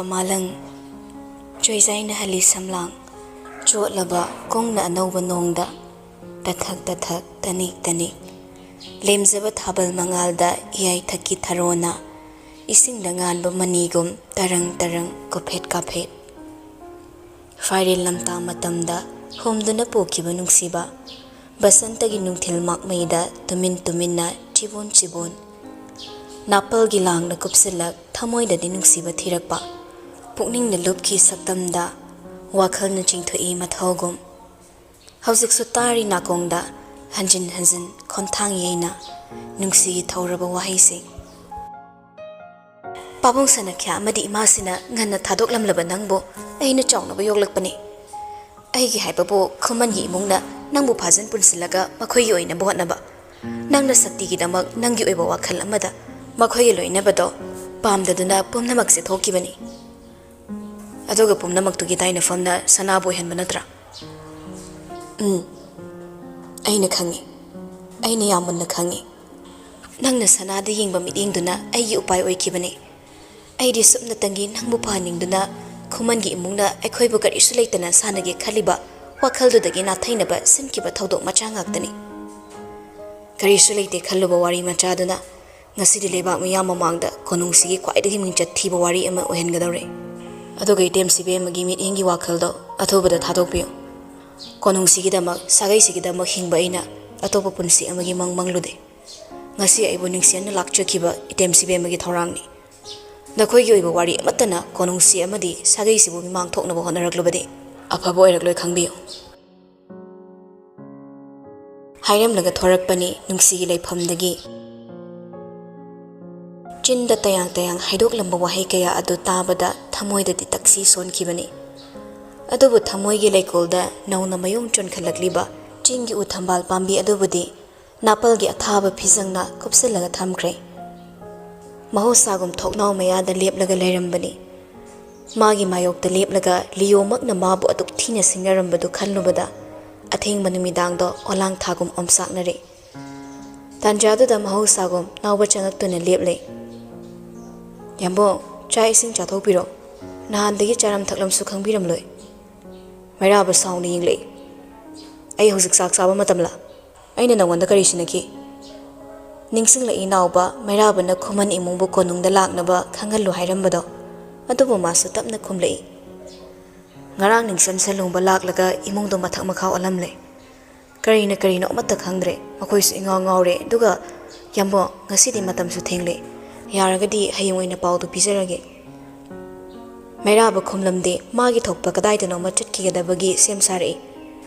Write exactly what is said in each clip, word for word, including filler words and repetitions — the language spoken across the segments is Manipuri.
ꯃꯥꯂꯪ ꯆꯣꯏꯖꯥꯏꯅ ꯍꯜꯂꯤ ꯁꯝꯂꯥꯡ, ꯆꯣꯠꯂꯕ ꯀꯣꯡꯅ ꯑꯅꯧꯕ ꯅꯣꯡꯗ, ꯇꯊꯛ ꯇꯊꯛ ꯇꯅꯤꯛ ꯇꯅꯤꯛ꯫ ꯂꯦꯝꯖꯕ ꯊꯥꯕꯜ ꯃꯉꯥꯜꯗ ꯏꯌꯥꯏꯊꯛꯀꯤ ꯊꯔꯣꯅ, ꯏꯁꯤꯡꯗ ꯉꯥꯟꯕ ꯃꯅꯤꯒꯨꯝ ꯇꯔꯪ ꯇꯔꯪ ꯀꯨꯐꯦꯠ ꯀꯥꯐꯦꯠ꯫ ꯐꯥꯏꯔꯦꯜ ꯂꯝꯇꯥ ꯃꯇꯝꯗ ꯍꯣꯝꯗꯨꯅ ꯄꯨꯈꯤꯕ ꯅꯨꯡꯁꯤꯕ, ꯕꯁꯟꯇꯒꯤ ꯅꯨꯡꯊꯤꯜ ꯃꯥꯛꯃꯩꯗ ꯇꯨꯃꯤꯟ ꯇꯨꯃꯤꯟꯅ ꯆꯤꯕꯣꯟ ꯆꯤꯕꯣꯟ꯫ ꯅꯥꯄꯜꯒꯤ ꯂꯥꯡꯅ ꯀꯨꯞꯁꯤꯜꯂꯛ ꯊꯃꯣꯏꯗꯗꯤ ꯅꯨꯡꯁꯤꯕ ꯊꯤꯔꯛꯄ, ꯄꯨꯛꯅꯤꯡꯅ ꯂꯨꯞꯈꯤ ꯁꯛꯇꯝꯗ ꯋꯥꯈꯜꯅ ꯆꯤꯡꯊꯣꯛꯏ ꯃꯊꯧꯒꯨꯝ꯫ ꯍꯧꯖꯤꯛꯁꯨ ꯇꯥꯔꯤ ꯅꯥꯀꯣꯡꯗ ꯍꯟꯖꯤꯟ ꯍꯟꯖꯤꯟ ꯈꯣꯟꯊꯥꯡ ꯌꯩꯅ ꯅꯨꯡꯁꯤꯒꯤ ꯊꯧꯔꯕ ꯋꯥꯍꯩꯁꯤꯡ꯫ ꯄꯥꯕꯨꯡ ꯁꯅꯈ꯭ꯌꯥ ꯑꯃꯗꯤ ꯏꯃꯥꯁꯤꯅ ꯉꯟꯅ ꯊꯥꯗꯣꯛꯂꯝꯂꯕ ꯅꯪꯕꯨ ꯑꯩꯅ ꯆꯥꯎꯅꯕ ꯌꯣꯛꯂꯛꯄꯅꯤ꯫ ꯑꯩꯒꯤ ꯍꯥꯏꯕꯕꯨ ꯈꯨꯃꯟꯒꯤ ꯏꯃꯨꯡꯅ ꯅꯪꯕꯨ ꯐꯥꯖꯤꯟ ꯄꯨꯟꯁꯤꯜꯂꯒ ꯃꯈꯣꯏꯒꯤ ꯑꯣꯏꯅꯕ ꯍꯣꯠꯅꯕ, ꯅꯪꯅ ꯁꯛꯇꯤꯒꯤꯗꯃꯛ ꯅꯪꯒꯤ ꯑꯣꯏꯕ ꯋꯥꯈꯜ ꯑꯃꯗ ꯃꯈꯣꯏꯒ ꯂꯣꯏꯅꯕꯗꯣ ꯄꯥꯝꯗꯗꯨꯅ ꯄꯨꯝꯅꯃꯛꯁꯦ ꯊꯣꯛꯈꯤꯕꯅꯤ꯫ ꯑꯗꯨꯒ ꯄꯨꯝꯅꯃꯛꯇꯨꯒꯤ ꯇꯥꯏꯅꯐꯝꯅ ꯁꯅꯥꯕꯨ ꯑꯣꯏꯍꯟꯕ ꯅꯠꯇ꯭ꯔꯥ? ꯎꯝ, ꯑꯩꯅ ꯈꯪꯉꯤ꯫ ꯑꯩꯅ ꯌꯥꯝ ꯃꯨꯟꯅ ꯈꯪꯉꯤ꯫ ꯅꯪꯅ ꯁꯅꯥꯗ ꯌꯦꯡꯕ ꯃꯤꯠꯌꯦꯡꯗꯨꯅ ꯑꯩꯒꯤ ꯎꯄꯥꯏ ꯑꯣꯏꯈꯤꯕꯅꯤ꯫ ꯑꯩꯗꯤ ꯁꯨꯞꯅꯇꯪꯒꯤ ꯅꯪꯕꯨ ꯐꯍꯟꯅꯤꯡꯗꯨꯅ ꯈꯨꯃꯟꯒꯤ ꯏꯃꯨꯡꯅ ꯑꯩꯈꯣꯏꯕꯨ ꯀꯔꯤꯁꯨ ꯂꯩꯇꯅ ꯁꯥꯟꯅꯒꯦ ꯈꯜꯂꯤꯕ ꯋꯥꯈꯜꯗꯨꯗꯒꯤ ꯅꯥꯊꯩꯅꯕ ꯁꯤꯟꯈꯤꯕ ꯊꯧꯗꯣꯛ ꯃꯆꯥ ꯉꯥꯛꯇꯅꯤ꯫ ꯀꯔꯤꯁꯨ ꯂꯩꯇꯦ ꯈꯜꯂꯨꯕ ꯋꯥꯔꯤ ꯃꯆꯥꯗꯨꯅ ꯉꯁꯤꯗꯤ ꯂꯩꯕꯥꯛ ꯃꯤꯌꯥꯝ ꯃꯃꯥꯡꯗ ꯀꯣꯅꯨꯡꯁꯤꯒꯤ ꯈ꯭ꯋꯥꯏꯗꯒꯤ ꯃꯤꯡꯆꯠ ꯊꯤꯕ ꯋꯥꯔꯤ ꯑꯃ ꯑꯣꯏꯍꯟꯒꯗꯧꯔꯦ꯫ ꯑꯗꯨꯒ ꯏꯇꯦꯝ ꯁꯤꯕꯦꯝꯃꯒꯤ ꯃꯤꯠꯌꯦꯡꯒꯤ ꯋꯥꯈꯜꯗꯣ ꯑꯊꯨꯕꯗ ꯊꯥꯗꯣꯛꯄꯤꯌꯨ꯫ ꯀꯣꯅꯨꯡꯁꯤꯒꯤꯗꯃꯛ, ꯁꯥꯒꯩꯁꯤꯒꯤꯗꯃꯛ ꯍꯤꯡꯕ ꯑꯩꯅ ꯑꯇꯣꯞꯄ ꯄꯨꯟꯁꯤ ꯑꯃꯒꯤ ꯃꯪ ꯃꯪꯂꯨꯗꯦ꯫ ꯉꯁꯤ ꯑꯩꯕꯨ ꯅꯤꯡꯁꯤꯡꯅ ꯂꯥꯛꯆꯈꯤꯕ ꯏꯇꯦꯝ ꯁꯤꯕꯦꯝꯃꯒꯤ ꯊꯧꯔꯥꯡꯅꯤ꯫ ꯅꯈꯣꯏꯒꯤ ꯑꯣꯏꯕ ꯋꯥꯔꯤ ꯑꯃꯠꯇꯅ ꯀꯣꯅꯨꯡꯁꯤ ꯑꯃꯗꯤ ꯁꯥꯒꯩꯁꯤꯕꯨ ꯃꯤꯃꯥꯡ ꯊꯣꯛꯅꯕ ꯍꯣꯠꯅꯔꯛꯂꯕꯗꯤ ꯑꯐꯕ ꯑꯣꯏꯔꯛꯂꯣꯏ ꯈꯪꯕꯤꯌꯨ꯫ ꯍꯥꯏꯔꯝꯂꯒ ꯊꯣꯔꯛꯄꯅꯤ ꯅꯨꯡꯁꯤꯒꯤ ꯂꯩꯐꯝꯗꯒꯤ꯫ ꯆꯤꯟꯗ ꯇꯌꯥꯡ ꯇꯌꯥꯡ ꯍꯥꯏꯗꯣꯛꯂꯝꯕ ꯋꯥꯍꯩ ꯀꯌꯥ ꯑꯗꯨ ꯇꯥꯕꯗ ꯊꯃꯣꯏꯗꯗꯤ ꯇꯛꯁꯤ ꯁꯣꯟꯈꯤꯕꯅꯤ꯫ ꯑꯗꯨꯕꯨ ꯊꯃꯣꯏꯒꯤ ꯂꯩꯀꯣꯜꯗ ꯅꯧꯅ ꯃꯌꯣꯡ ꯆꯣꯟꯈꯠꯂꯛꯂꯤꯕ ꯆꯤꯡꯒꯤ ꯎ ꯊꯝꯕꯥꯜ ꯄꯥꯝꯕꯤ ꯑꯗꯨꯕꯨꯗꯤ ꯅꯥꯄꯜꯒꯤ ꯑꯊꯥꯕ ꯐꯤꯖꯪꯅ ꯀꯨꯞꯁꯤꯜꯂꯒ ꯊꯝꯈ꯭ꯔꯦ꯫ ꯃꯍꯧꯁꯥꯒꯨꯝ ꯊꯣꯛꯅꯥꯎ ꯃꯌꯥꯗ ꯂꯦꯞꯂꯒ ꯂꯩꯔꯝꯕꯅꯤ꯫ ꯃꯥꯒꯤ ꯃꯥꯌꯣꯛꯇ ꯂꯦꯞꯂꯒ ꯂꯤꯌꯣꯃꯛꯅ ꯃꯥꯕꯨ ꯑꯗꯨꯛ ꯊꯤꯅ ꯁꯤꯡꯅꯔꯝꯕꯗꯨ ꯈꯜꯂꯨꯕꯗ ꯑꯊꯦꯡꯕ ꯅꯨꯃꯤꯗꯥꯡꯗꯣ ꯑꯣꯂꯥꯡ ꯊꯥꯒꯨꯝ ꯑꯣꯝꯆꯥꯛꯅꯔꯦ꯫ ꯇꯥꯟꯖꯥꯗꯨꯗ ꯃꯍꯧꯁꯥꯒꯨꯝ ꯅꯥꯎꯕ ꯆꯪꯉꯛꯇꯨꯅ ꯂꯦꯞꯂꯦ꯫ "ꯌꯥꯝꯕꯨꯡ, ꯆꯥꯛ ꯏꯁꯤꯡ ꯆꯥꯊꯣꯛꯄꯤꯔꯣ꯫ ꯅꯍꯥꯟꯗꯒꯤ ꯆꯥꯔꯝ ꯊꯛꯂꯝꯁꯨ ꯈꯪꯕꯤꯔꯝꯂꯣꯏ꯫ ꯃꯩꯔꯥꯕ ꯁꯥꯎꯅ ꯌꯦꯡꯂꯛꯏ꯫ "ꯑꯩ ꯍꯧꯖꯤꯛ ꯆꯥꯛ ꯆꯥꯕ ꯃꯇꯝꯂꯥ? ꯑꯩꯅ ꯅꯪꯉꯣꯟꯗ ꯀꯔꯤ ꯁꯤꯟꯅꯈꯤ?" ꯅꯤꯡꯁꯤꯡꯂꯛꯏ ꯅꯥꯎꯕ, ꯃꯩꯔꯥꯕꯅ ꯈꯨꯃꯟ ꯏꯃꯨꯡꯕꯨ ꯀꯣꯅꯨꯡꯗ ꯂꯥꯛꯅꯕ ꯈꯪꯍꯜꯂꯨ ꯍꯥꯏꯔꯝꯕꯗꯣ꯫ ꯑꯗꯨꯕꯨ ꯃꯥꯁꯨ ꯇꯞꯅ ꯈꯨꯝꯂꯛꯏ꯫ "ꯉꯔꯥꯡ ꯅꯤꯡꯁꯟ ꯁꯟꯂꯨꯡꯕ ꯂꯥꯛꯂꯒ ꯏꯃꯨꯡꯗꯣ ꯃꯊꯛ ꯃꯈꯥ ꯑꯣꯜꯂꯝꯂꯦ꯫ ꯀꯔꯤꯅ ꯀꯔꯤꯅꯣ ꯑꯃꯠꯇ ꯈꯪꯗ꯭ꯔꯦ꯫ ꯃꯈꯣꯏꯁꯨ ꯏꯉꯥꯎ ꯉꯥꯎꯔꯦ꯫ ꯑꯗꯨꯒ, ꯌꯥꯝꯕꯣ, ꯉꯁꯤꯗꯤ ꯃꯇꯝꯁꯨ ꯊꯦꯡꯂꯦ꯫ ꯌꯥꯔꯒꯗꯤ ꯍꯌꯦꯡ ꯑꯣꯏꯅ ꯄꯥꯎꯗꯨ ꯄꯤꯖꯔꯒꯦ꯫" ꯃꯩꯔꯥꯕ ꯈꯨꯝꯂꯝꯗꯦ꯫ ꯃꯥꯒꯤ ꯊꯣꯛꯄ ꯀꯗꯥꯏꯗꯅꯣꯃ ꯆꯠꯈꯤꯒꯗꯕꯒꯤ ꯁꯦꯝ ꯁꯥꯔꯛꯏ꯫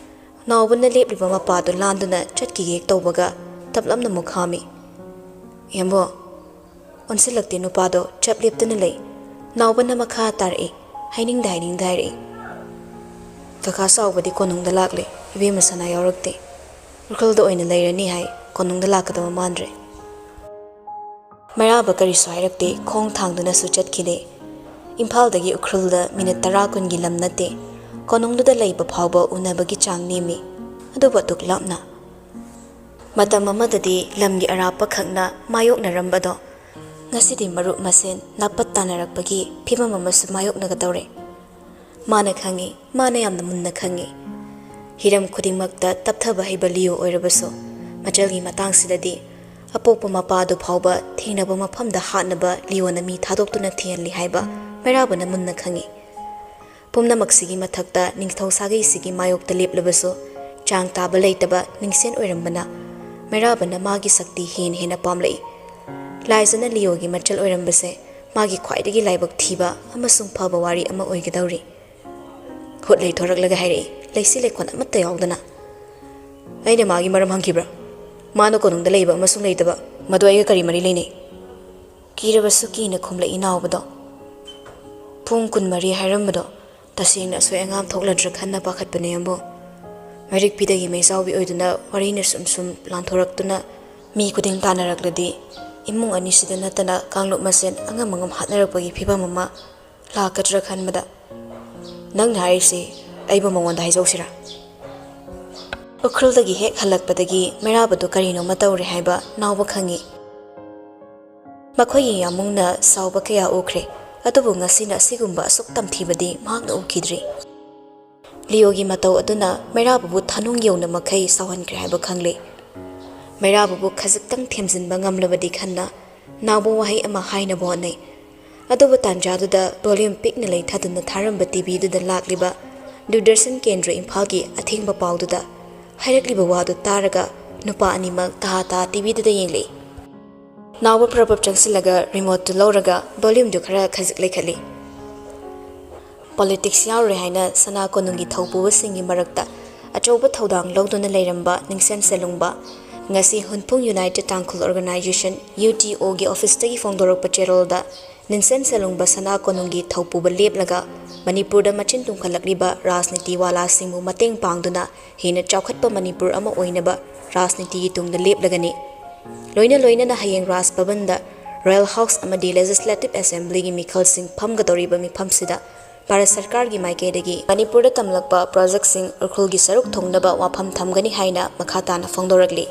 ꯅꯥꯎꯕꯅ ꯂꯦꯞꯂꯤꯕ ꯃꯄꯥꯗꯨ ꯂꯥꯟꯗꯨꯅ ꯆꯠꯈꯤꯒꯦ ꯇꯧꯕꯒ ꯇꯞꯂꯞꯅ ꯑꯃꯨꯛ ꯈꯥꯝꯃꯤ꯫ "ꯌꯥꯝꯕꯣ!" ꯑꯣꯟꯁꯤꯜꯂꯛꯇꯦ ꯅꯨꯄꯥꯗꯣ, ꯆꯞ ꯂꯦꯞꯇꯅ ꯂꯩ꯫ ꯅꯥꯎꯕꯅ ꯃꯈꯥ ꯇꯥꯔꯛꯏ, ꯍꯥꯏꯅꯤꯡꯗ ꯍꯥꯏꯅꯤꯡꯗ ꯍꯥꯏꯔꯛꯏ꯫ "ꯀꯀꯥ ꯆꯥꯎꯕꯗꯤ ꯀꯣꯅꯨꯡꯗ ꯂꯥꯛꯂꯦ꯫ ꯏꯕꯦꯝꯃ ꯁꯅꯥ ꯌꯥꯎꯔꯛꯇꯦ꯫ ꯎꯈ꯭ꯔꯨꯜꯗ ꯑꯣꯏꯅ ꯂꯩꯔꯅꯤ ꯍꯥꯏ꯫ ꯀꯣꯅꯨꯡꯗ ꯂꯥꯛꯀꯗꯕ ꯃꯥꯟꯗ꯭ꯔꯦ꯫" ꯃꯩꯔꯥꯕ ꯀꯔꯤꯁꯨ ꯍꯥꯏꯔꯛꯇꯦ, ꯈꯣꯡ ꯊꯥꯡꯗꯨꯅꯁꯨ ꯆꯠꯈꯤꯗꯦ꯫ ꯏꯝꯐꯥꯜꯗꯒꯤ ꯎꯈ꯭ꯔꯨꯜꯗ ꯃꯤꯅꯤꯠ ꯇꯔꯥ ꯀꯨꯟꯒꯤ ꯂꯝ ꯅꯠꯇꯦ꯫ ꯀꯣꯅꯨꯡꯗꯨꯗ ꯂꯩꯕ ꯐꯥꯎꯕ ꯎꯅꯕꯒꯤ ꯆꯥꯡ ꯅꯦꯝꯃꯤ, ꯑꯗꯨꯕꯨ ꯑꯗꯨꯛ ꯂꯥꯞꯅ꯫ ꯃꯇꯝ ꯑꯃꯗꯗꯤ ꯂꯝꯒꯤ ꯑꯔꯥꯞꯄ ꯈꯛꯅ ꯃꯥꯌꯣꯛꯅꯔꯝꯕꯗꯣ, ꯉꯁꯤꯗꯤ ꯃꯔꯨꯞ ꯃꯁꯦꯟ ꯅꯥꯄꯠ ꯇꯥꯅꯔꯛꯄꯒꯤ ꯐꯤꯕꯝ ꯑꯃꯁꯨ ꯃꯥꯌꯣꯛꯅꯒꯗꯧꯔꯦ꯫ ꯃꯥꯅ ꯈꯪꯏ, ꯃꯥꯅ ꯌꯥꯝꯅ ꯃꯨꯟꯅ ꯈꯪꯏ꯫ ꯍꯤꯔꯝ ꯈꯨꯗꯤꯡꯃꯛꯇ ꯇꯞꯊꯕ ꯍꯩꯕ ꯂꯤꯑꯣ ꯑꯣꯏꯔꯕꯁꯨ, ꯃꯆꯜꯒꯤ ꯃꯇꯥꯡꯁꯤꯗꯗꯤ ꯑꯄꯣꯛꯄ ꯃꯄꯥ ꯑꯗꯨ ꯐꯥꯎꯕ ꯊꯦꯡꯅꯕ ꯃꯐꯝꯗ ꯍꯥꯠꯅꯕ ꯂꯤꯑꯣꯅ ꯃꯤ ꯊꯥꯗꯣꯛꯇꯨꯅ ꯊꯤꯍꯜꯂꯤ ꯍꯥꯏꯕ ꯃꯩꯔꯥꯕꯅ ꯃꯨꯟꯅ ꯈꯪꯏ꯫ ꯄꯨꯝꯅꯃꯛꯁꯤꯒꯤ ꯃꯊꯛꯇ ꯅꯤꯡꯊꯧ ꯁꯥꯒꯩꯁꯤꯒꯤ ꯃꯥꯌꯣꯛꯇ ꯂꯦꯞꯂꯕꯁꯨ ꯆꯥꯡ ꯇꯥꯕ ꯂꯩꯇꯕ ꯅꯤꯡꯁꯦꯟ ꯑꯣꯏꯔꯝꯕꯅ ꯃꯩꯔꯥꯕꯅ ꯃꯥꯒꯤ ꯁꯛꯇꯤ ꯍꯦꯟꯅ ꯍꯦꯟꯅ ꯄꯥꯝꯂꯛꯏ꯫ ꯂꯥꯏꯖꯅ ꯂꯤꯑꯣꯒꯤ ꯃꯆꯜ ꯑꯣꯏꯔꯝꯕꯁꯦ ꯃꯥꯒꯤ ꯈ꯭ꯋꯥꯏꯗꯒꯤ ꯂꯥꯏꯕꯛ ꯊꯤꯕ ꯑꯃꯁꯨꯡ ꯐꯕ ꯋꯥꯔꯤ ꯑꯃ ꯑꯣꯏꯒꯗꯧꯔꯤ꯫ ꯈꯨꯠ ꯂꯩꯊꯣꯔꯛꯂꯒ ꯍꯥꯏꯔꯛꯏ, ꯂꯩꯁꯤ ꯂꯩꯈꯣꯟ ꯑꯃꯠꯇ ꯌꯥꯎꯗꯅ꯫ "ꯑꯩꯅ ꯃꯥꯒꯤ ꯃꯔꯝ ꯍꯪꯈꯤꯕ꯭ꯔꯥ? ꯃꯥꯅ ꯀꯣꯅꯨꯡꯗ ꯂꯩꯕ ꯑꯃꯁꯨꯡ ꯂꯩꯇꯕ, ꯃꯗꯨ ꯑꯩꯒ ꯀꯔꯤ ꯃꯔꯤ ꯂꯩꯅꯩ?" ꯀꯤꯔꯕꯁꯨ ꯀꯤꯅ ꯈꯨꯝꯂꯛꯏ ꯅꯥꯎꯕꯗꯣ꯫ "ꯄꯨꯡ ꯀꯨꯟꯃꯔꯤ ꯍꯥꯏꯔꯝꯕꯗꯣ ꯇꯁꯦꯡꯅ ꯑꯁꯣꯏ ꯑꯉꯥꯝ ꯊꯣꯛꯂꯗ꯭ꯔꯥ ꯈꯟꯅ ꯄꯥꯈꯠꯄꯅꯦ, ꯑꯕꯣ꯫ ꯃꯔꯤꯛꯄꯤꯗꯒꯤ ꯃꯩꯖꯥꯎꯕꯤ ꯑꯣꯏꯗꯨꯅ ꯋꯥꯔꯤꯅ ꯁꯨꯝ ꯁꯨꯝ ꯂꯥꯟꯊꯣꯔꯛꯇꯨꯅ ꯃꯤ ꯈꯨꯗꯤꯡ ꯇꯥꯟꯅꯔꯛꯂꯗꯤ ꯏꯃꯨꯡ ꯑꯅꯤꯁꯤꯗ ꯅꯠꯇꯅ ꯀꯥꯡꯂꯨꯞ ꯃꯁꯦꯟ ꯑꯉꯝ ꯑꯉꯝ ꯍꯥꯠꯅꯔꯛꯄꯒꯤ ꯐꯤꯕꯝ ꯑꯃ ꯂꯥꯛꯀꯗ꯭ꯔꯥ ꯈꯟꯕꯗ꯫ ꯅꯪꯅ ꯍꯥꯏꯔꯤꯁꯤ ꯑꯩꯕꯨ ꯃꯉꯣꯟꯗ ꯍꯥꯏꯖꯧꯁꯤꯔꯥ?" ꯎꯈ꯭ꯔꯨꯜꯗꯒꯤ ꯍꯦꯛ ꯍꯜꯂꯛꯄꯗꯒꯤ ꯃꯩꯔꯥꯕꯗꯨ ꯀꯔꯤꯅꯣꯃ ꯇꯧꯔꯦ ꯍꯥꯏꯕ ꯅꯥꯎꯕ ꯈꯪꯏ꯫ ꯃꯈꯣꯏꯒꯤ ꯌꯥꯃꯨꯡꯅ ꯁꯥꯎꯕ ꯀꯌꯥ ꯎꯈ꯭ꯔꯦ꯫ ꯑꯗꯨꯕꯨ ꯉꯁꯤꯅ ꯑꯁꯤꯒꯨꯝꯕ ꯑꯁꯨꯛ ꯇꯝꯊꯤꯕꯗꯤ ꯃꯍꯥꯛꯅ ꯎꯈꯤꯗ꯭ꯔꯤ꯫ ꯂꯤꯑꯣꯒꯤ ꯃꯇꯧ ꯑꯗꯨꯅ ꯃꯩꯔꯥꯕꯕꯨ ꯊꯥꯅꯨꯡ ꯌꯧꯅꯃꯛꯈꯩ ꯁꯥꯎꯍꯟꯈ꯭ꯔꯦ ꯍꯥꯏꯕ ꯈꯪꯂꯦ꯫ ꯃꯩꯔꯥꯕꯕꯨ ꯈꯖꯤꯛꯇꯪ ꯊꯦꯝꯖꯤꯟꯕ ꯉꯝꯂꯕꯗꯤ ꯈꯟꯅ ꯅꯥꯎꯕ ꯋꯥꯍꯩ ꯑꯃ ꯍꯥꯏꯅꯕ ꯍꯣꯠꯅꯩ꯫ ꯑꯗꯨꯕꯨ ꯇꯥꯟꯖꯥꯗꯨꯗ volume ꯄꯤꯛꯅ ꯂꯩꯊꯗꯨꯅ ꯊꯥꯔꯝꯕ ꯇꯤꯚꯤꯗꯨꯗ ꯂꯥꯛꯂꯤꯕ ꯗꯨꯔꯗꯔꯁꯟ ꯀꯦꯟꯗ꯭ꯔ ꯏꯝꯐꯥꯜꯒꯤ ꯑꯊꯦꯡꯕ ꯄꯥꯎꯗꯨꯗ ꯍꯥꯏꯔꯛꯂꯤꯕ ꯋꯥꯗꯨ ꯇꯥꯔꯒ ꯅꯨꯄꯥ ꯑꯅꯤꯃꯛ ꯇꯍꯥ ꯇꯍꯥ ꯇꯤꯚꯤꯗꯨꯗ ꯌꯦꯡꯂꯤ꯫ ꯅꯥꯎꯕ ꯄ꯭ꯔꯚꯕ ꯆꯪꯁꯤꯜꯂꯒ remoteꯇꯨ ꯂꯧꯔꯒ volumeꯗꯨ ꯈꯔ ꯈꯖꯤꯛ ꯂꯩꯈꯠꯂꯤ꯫ Politics ꯌꯥꯎꯔꯦ ꯍꯥꯏꯅ ꯁꯅꯥ ꯀꯣꯅꯨꯡꯒꯤ ꯊꯧꯄꯨꯕꯁꯤꯡꯒꯤ ꯃꯔꯛꯇ ꯑꯆꯧꯕ ꯊꯧꯗꯥꯡ ꯂꯧꯗꯨꯅ ꯂꯩꯔꯝꯕ ꯅꯤꯡꯁꯦꯟ ꯁꯦꯂꯨꯡꯕ, ꯉꯁꯤ ꯍꯨꯟꯐꯨꯡ United Tangkhul Organization, UTOꯒꯤ officeꯇꯒꯤ ꯐꯣꯡꯗꯣꯔꯛꯄ ꯆꯦꯔꯣꯜꯗ, ꯅꯤꯡꯁꯦꯟ ꯁꯦꯂꯨꯡꯕ ꯁꯅꯥ ꯀꯣꯅꯨꯡꯒꯤ ꯊꯧꯄꯨꯕ ꯂꯦꯞꯂꯒ ꯃꯅꯤꯄꯨꯔꯗ ꯃꯆꯤꯟ ꯇꯨꯝꯈꯠꯂꯛꯂꯤꯕ ꯔꯥꯖꯅꯤꯇꯤ ꯋꯥꯂꯥꯁꯤꯡꯕꯨ ꯃꯇꯦꯡ ꯄꯥꯡꯗꯨꯅ ꯍꯦꯟꯅ ꯆꯥꯎꯈꯠꯄ ꯃꯅꯤꯄꯨꯔ ꯑꯃ ꯑꯣꯏꯅꯕ ꯔꯥꯖꯅꯤꯇꯤꯒꯤ ꯇꯨꯡꯗ ꯂꯦꯞꯂꯒꯅꯤ꯫ ꯂꯣꯏꯅ ꯂꯣꯏꯅꯅ ꯍꯌꯦꯡ ꯔꯥꯖ ꯚꯕꯟꯗ, Royal House ꯑꯃꯗꯤ Legislative Assemblyꯒꯤ ꯃꯤꯈꯜꯁꯤꯡ ꯐꯝꯒꯗꯧꯔꯤꯕ ꯃꯤꯐꯝꯁꯤꯗ ꯚꯥꯔꯠ ꯁꯔꯀꯥꯔꯒꯤ ꯃꯥꯏꯀꯩꯗꯒꯤ ꯃꯅꯤꯄꯨꯔꯗ ꯇꯝꯂꯛꯄ projectꯁꯤꯡ ꯎꯈ꯭ꯔꯨꯜꯒꯤ ꯁꯔꯨꯛ ꯊꯣꯡꯅꯕ ꯋꯥꯐꯝ ꯊꯝꯒꯅꯤ ꯍꯥꯏꯅ ꯃꯈꯥ ꯇꯥꯅ ꯐꯣꯡꯗꯣꯔꯛꯂꯤ꯫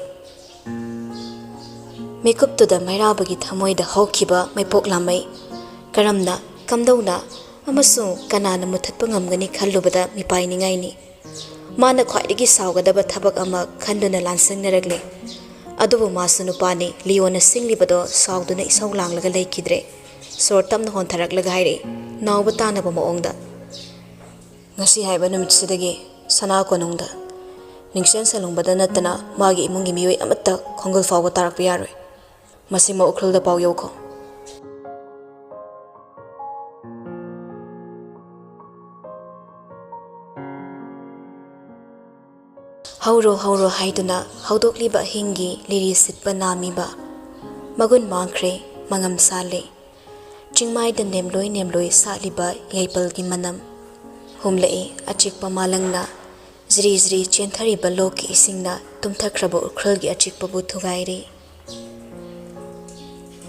ꯃꯤꯀꯨꯞꯇꯨꯗ ꯃꯩꯔꯥꯕꯒꯤ ꯊꯃꯣꯏꯗ ꯍꯧꯈꯤꯕ ꯃꯩꯄꯣꯛ ꯂꯥꯃꯩ ꯀꯔꯝꯅ, ꯀꯝꯗꯧꯅ ꯑꯃꯁꯨꯡ ꯀꯅꯥꯅ ꯃꯨꯊꯠꯄ ꯉꯝꯒꯅꯤ ꯈꯜꯂꯨꯕꯗ ꯃꯤꯄꯥꯏꯅꯤꯡꯉꯥꯏꯅꯤ꯫ ꯃꯥꯅ ꯈ꯭ꯋꯥꯏꯗꯒꯤ ꯁꯥꯎꯒꯗꯕ ꯊꯕꯛ ꯑꯃ ꯈꯟꯗꯨꯅ ꯂꯥꯟꯁꯪꯅꯔꯛꯂꯦ꯫ ꯑꯗꯨꯕꯨ ꯃꯥꯁꯨ ꯅꯨꯄꯥꯅꯤ, ꯂꯤꯑꯣꯅ ꯁꯤꯡꯂꯤꯕꯗꯣ ꯁꯥꯎꯗꯨꯅ ꯏꯁꯧ ꯂꯥꯡꯂꯒ ꯂꯩꯈꯤꯗ꯭ꯔꯦ꯫ ꯁꯣꯔ ꯇꯞꯅ ꯍꯣꯟꯊꯔꯛꯂꯒ ꯍꯥꯏꯔꯛꯏ, ꯅꯥꯎꯕ ꯇꯥꯅꯕ ꯃꯑꯣꯡꯗ, "ꯉꯁꯤ ꯍꯥꯏꯕ ꯅꯨꯃꯤꯠꯁꯤꯗꯒꯤ ꯁꯅꯥ ꯀꯣꯅꯨꯡꯗ ꯅꯤꯡꯁꯦꯟ ꯁꯦꯂꯨꯡꯕꯗ ꯅꯠꯇꯅ ꯃꯥꯒꯤ ꯏꯃꯨꯡꯒꯤ ꯃꯤꯑꯣꯏ ꯑꯃꯠꯇ ꯈꯣꯡꯒꯨꯜ ꯐꯥꯎꯕ ꯇꯥꯔꯛꯄ ꯌꯥꯔꯣꯏ꯫ ꯃꯁꯤꯃ ꯎꯈ꯭ꯔꯨꯜꯗ ꯄꯥꯎ ꯌꯧꯈꯣ꯫" ꯍꯧꯔꯣ ꯍꯧꯔꯣ ꯍꯥꯏꯗꯨꯅ ꯍꯧꯗꯣꯛꯂꯤꯕ ꯑꯍꯤꯡꯒꯤ ꯂꯤꯔꯤ ꯁꯤꯠꯄ ꯅꯥꯃꯤꯕ꯫ ꯃꯒꯨꯟ ꯃꯥꯡꯈ꯭ꯔꯦ, ꯃꯉꯝ ꯁꯥꯜꯂꯦ꯫ ꯆꯤꯡꯃꯥꯏꯗ ꯅꯦꯝꯂꯣꯏ ꯅꯦꯝꯂꯣꯏ ꯁꯥꯠꯂꯤꯕ ꯌꯥꯏꯄꯜꯒꯤ ꯃꯅꯝ꯫ ꯍꯨꯝꯂꯛꯏ ꯑꯆꯤꯛꯄ ꯃꯥꯂꯪꯅ꯫ ꯖ꯭ꯔꯤ ꯖ꯭ꯔꯤ ꯆꯦꯟꯊꯔꯤꯕ ꯂꯣꯛꯀꯤ ꯏꯁꯤꯡꯅ ꯇꯨꯝꯊꯈ꯭ꯔꯕ ꯎꯈ꯭ꯔꯨꯜꯒꯤ ꯑꯆꯤꯛꯄꯕꯨ ꯊꯨꯒꯥꯏꯔꯤ꯫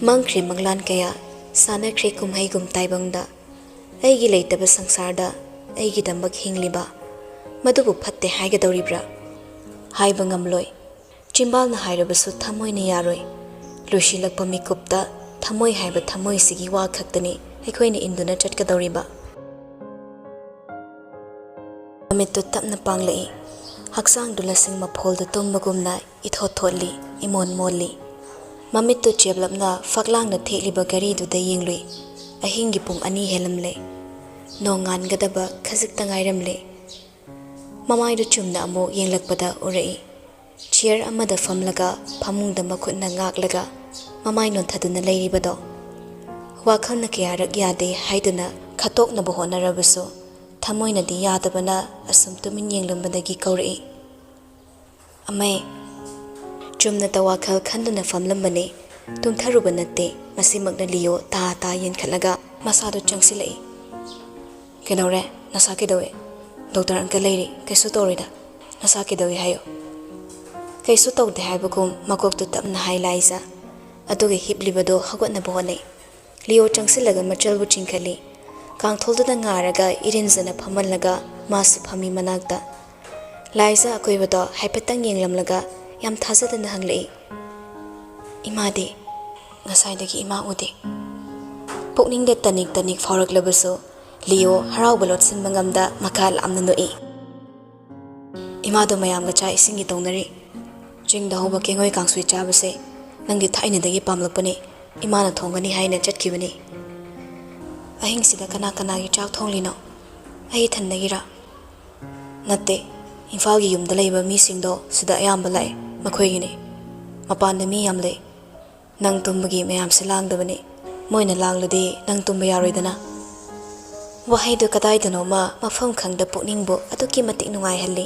ꯃꯪꯈ꯭ꯔꯦ ꯃꯪꯂꯥꯟ ꯀꯌꯥ, ꯁꯥꯟꯅꯈ꯭ꯔꯦ ꯀꯨꯝꯍꯩꯒꯨꯝ ꯇꯥꯏꯕꯪꯗ꯫ ꯑꯩꯒꯤ ꯂꯩꯇꯕ ꯁꯪꯁꯥꯔꯗ ꯑꯩꯒꯤꯗꯃꯛ ꯍꯤꯡꯂꯤꯕ, ꯃꯗꯨꯕꯨ ꯐꯠꯇꯦ ꯍꯥꯏꯒꯗꯧꯔꯤꯕ꯭ꯔꯥ? ꯍꯥꯏꯕ ꯉꯝꯂꯣꯏ꯫ ꯆꯤꯝꯕꯥꯜꯅ ꯍꯥꯏꯔꯕꯁꯨ ꯊꯃꯣꯏꯅ ꯌꯥꯔꯣꯏ꯫ ꯂꯣꯏꯁꯤꯜꯂꯛꯄ ꯃꯤꯀꯨꯞꯇ ꯊꯃꯣꯏ ꯍꯥꯏꯕ ꯊꯃꯣꯏꯁꯤꯒꯤ ꯋꯥ ꯈꯛꯇꯅꯤ ꯑꯩꯈꯣꯏꯅ ꯏꯟꯗꯨꯅ ꯆꯠꯀꯗꯧꯔꯤꯕ꯫ ꯃꯃꯤꯠꯇꯨ ꯇꯞꯅ ꯄꯥꯡꯂꯛꯏ꯫ ꯍꯛꯆꯥꯡꯗꯨ ꯂꯁꯤꯡ ꯃꯐꯣꯜꯗ ꯇꯨꯝꯕꯒꯨꯝꯅ ꯏꯊꯣꯠ ꯊꯣꯠꯂꯤ, ꯏꯃꯣꯟ ꯃꯣꯜꯂꯤ꯫ ꯃꯃꯤꯠꯇꯨ ꯆꯦꯞꯂꯞꯅ ꯐꯛꯂꯥꯡꯗ ꯊꯦꯠꯂꯤꯕ ꯘꯔꯤꯗꯨꯗ ꯌꯦꯡꯂꯨꯏ꯫ ꯑꯍꯤꯡꯒꯤ ꯄꯨꯡ ꯑꯅꯤ ꯍꯦꯜꯂꯝꯂꯦ꯫ ꯅꯣꯡ ꯉꯥꯟꯒꯗꯕ ꯈꯖꯤꯛꯇ ꯉꯥꯏꯔꯝꯂꯦ꯫ ꯃꯃꯥꯏꯗꯨ ꯆꯨꯝꯅ ꯑꯃꯨꯛ ꯌꯦꯡꯂꯛꯄꯗ ꯎꯔꯛꯏ꯫ ꯆꯤꯌꯔ ꯑꯃꯗ ꯐꯝꯂꯒ ꯐꯃꯨꯡꯗ ꯃꯈꯨꯠꯅ ꯉꯥꯛꯂꯒ ꯃꯃꯥꯏ ꯅꯣꯟꯊꯗꯨꯅ ꯂꯩꯔꯤꯕꯗꯣ꯫ ꯋꯥꯈꯜꯅ ꯀꯌꯥꯔꯛ ꯌꯥꯗꯦ ꯍꯥꯏꯗꯨꯅ ꯈꯠꯇꯣꯛꯅꯕ ꯍꯣꯠꯅꯔꯕꯁꯨ ꯊꯃꯣꯏꯅꯗꯤ ꯌꯥꯗꯕꯅ ꯑꯁꯨꯝ ꯇꯨꯃꯤꯟ ꯌꯦꯡꯂꯝꯕꯗꯒꯤ ꯀꯧꯔꯛꯏ꯫ "ꯑꯃꯩ, ꯆꯨꯝꯅꯇ ꯋꯥꯈꯜ ꯈꯟꯗꯨꯅ ꯐꯝꯂꯝꯕꯅꯤ, ꯇꯨꯝꯊꯔꯨꯕ ꯅꯠꯇꯦ"꯫ ꯃꯁꯤꯃꯛꯅ ꯂꯤꯌꯣ ꯇꯥ ꯇꯥ ꯌꯦꯟꯈꯠꯂꯒ ꯃꯁꯥꯗꯨ ꯆꯪꯁꯤꯜꯂꯛꯏ꯫ "ꯀꯩꯗꯧꯔꯦ? ꯅꯁꯥ ꯀꯩꯗꯧꯏ? ꯗꯣꯛꯇꯔ ꯑꯪꯀꯜ ꯂꯩꯔꯤ, ꯀꯩꯁꯨ ꯇꯧꯔꯣꯏꯗ꯫ ꯅꯁꯥ ꯀꯩꯗꯧꯏ ꯍꯥꯏꯌꯨ"꯫ ꯀꯩꯁꯨ ꯇꯧꯗꯦ ꯍꯥꯏꯕꯒꯨꯝ ꯃꯀꯣꯛꯇꯨ ꯇꯞꯅ ꯍꯥꯏ ꯂꯥꯏꯖ꯫ ꯑꯗꯨꯒ ꯍꯤꯞꯂꯤꯕꯗꯣ ꯍꯧꯒꯠꯅꯕ ꯍꯣꯠꯅꯩ꯫ ꯂꯤꯌꯣ ꯆꯪꯁꯤꯜꯂꯒ ꯃꯆꯜꯕꯨ ꯆꯤꯡꯈꯠꯂꯤ꯫ ꯀꯥꯡꯊꯣꯜꯗꯨꯗ ꯉꯥꯔꯒ ꯏꯔꯤꯟꯖꯅ ꯐꯝꯍꯜꯂꯒ ꯃꯥꯁꯨ ꯐꯝꯃꯤ ꯃꯅꯥꯛꯇ꯫ ꯂꯥꯏꯖ ꯑꯀꯣꯏꯕꯗꯣ ꯍꯥꯏꯐꯦꯠꯇꯪ ꯌꯦꯡꯂꯝꯂꯒ ꯌꯥꯝ ꯊꯥꯖꯗꯅ ꯍꯪꯂꯛꯏ, "ꯏꯃꯥꯗꯤ?" "ꯉꯁꯥꯏꯗꯒꯤ ꯏꯃꯥ ꯎꯗꯦ"꯫ ꯄꯨꯛꯅꯤꯡꯗ ꯇꯅꯤꯛ ꯇꯅꯤꯛ ꯐꯥꯎꯔꯛꯂꯕꯁꯨ ꯂꯤꯌꯣ ꯍꯔꯥꯎꯕ ꯂꯣꯠꯁꯤꯟꯕ ꯉꯝꯗ ꯃꯈꯥ ꯂꯥꯝꯅ ꯅꯣꯛꯏ꯫ "ꯏꯃꯥꯗꯣ ꯃꯌꯥꯝꯒ ꯆꯥꯛ ꯏꯁꯤꯡꯒꯤ ꯇꯧꯅꯔꯤ꯫ ꯆꯤꯡꯗ ꯍꯧꯕ ꯀꯦꯡꯉꯣꯏ ꯀꯥꯡꯁꯣꯏ ꯆꯥꯕꯁꯦ ꯅꯪꯗꯤ ꯊꯥꯏꯅꯗꯒꯤ ꯄꯥꯝꯂꯛꯄꯅꯤ꯫ ꯏꯃꯥꯅ ꯊꯣꯡꯒꯅꯤ ꯍꯥꯏꯅ ꯆꯠꯈꯤꯕꯅꯤ"꯫ "ꯑꯍꯤꯡꯁꯤꯗ ꯀꯅꯥ ꯀꯅꯥꯒꯤ ꯆꯥꯛ ꯊꯣꯡꯂꯤꯅꯣ? ꯑꯩ ꯏꯊꯟꯗꯒꯤꯔꯥ?" "ꯅꯠꯇꯦ, ꯏꯝꯐꯥꯜꯒꯤ ꯌꯨꯝꯗ ꯂꯩꯕ ꯃꯤꯁꯤꯡꯗꯣ ꯁꯤꯗ ꯑꯌꯥꯝꯕ ꯂꯥꯛꯑꯦ, ꯃꯈꯣꯏꯒꯤꯅꯤ꯫ ꯃꯄꯥꯟꯗ ꯃꯤ ꯌꯥꯝ ꯂꯩ꯫ ꯅꯪ ꯇꯨꯝꯕꯒꯤ ꯃꯌꯥꯝꯁꯦ ꯂꯥꯡꯗꯕꯅꯤ꯫ ꯃꯣꯏꯅ ꯂꯥꯡꯂꯗꯤ ꯅꯪ ꯇꯨꯝꯕ ꯌꯥꯔꯣꯏꯗꯅ"꯫ ꯋꯥꯍꯩꯗꯨ ꯀꯗꯥꯏꯗꯅꯣꯃ ꯃꯐꯝ ꯈꯪꯗ ꯄꯨꯛꯅꯤꯡꯕꯨ ꯑꯗꯨꯛꯀꯤ ꯃꯇꯤꯛ ꯅꯨꯡꯉꯥꯏꯍꯜꯂꯤ꯫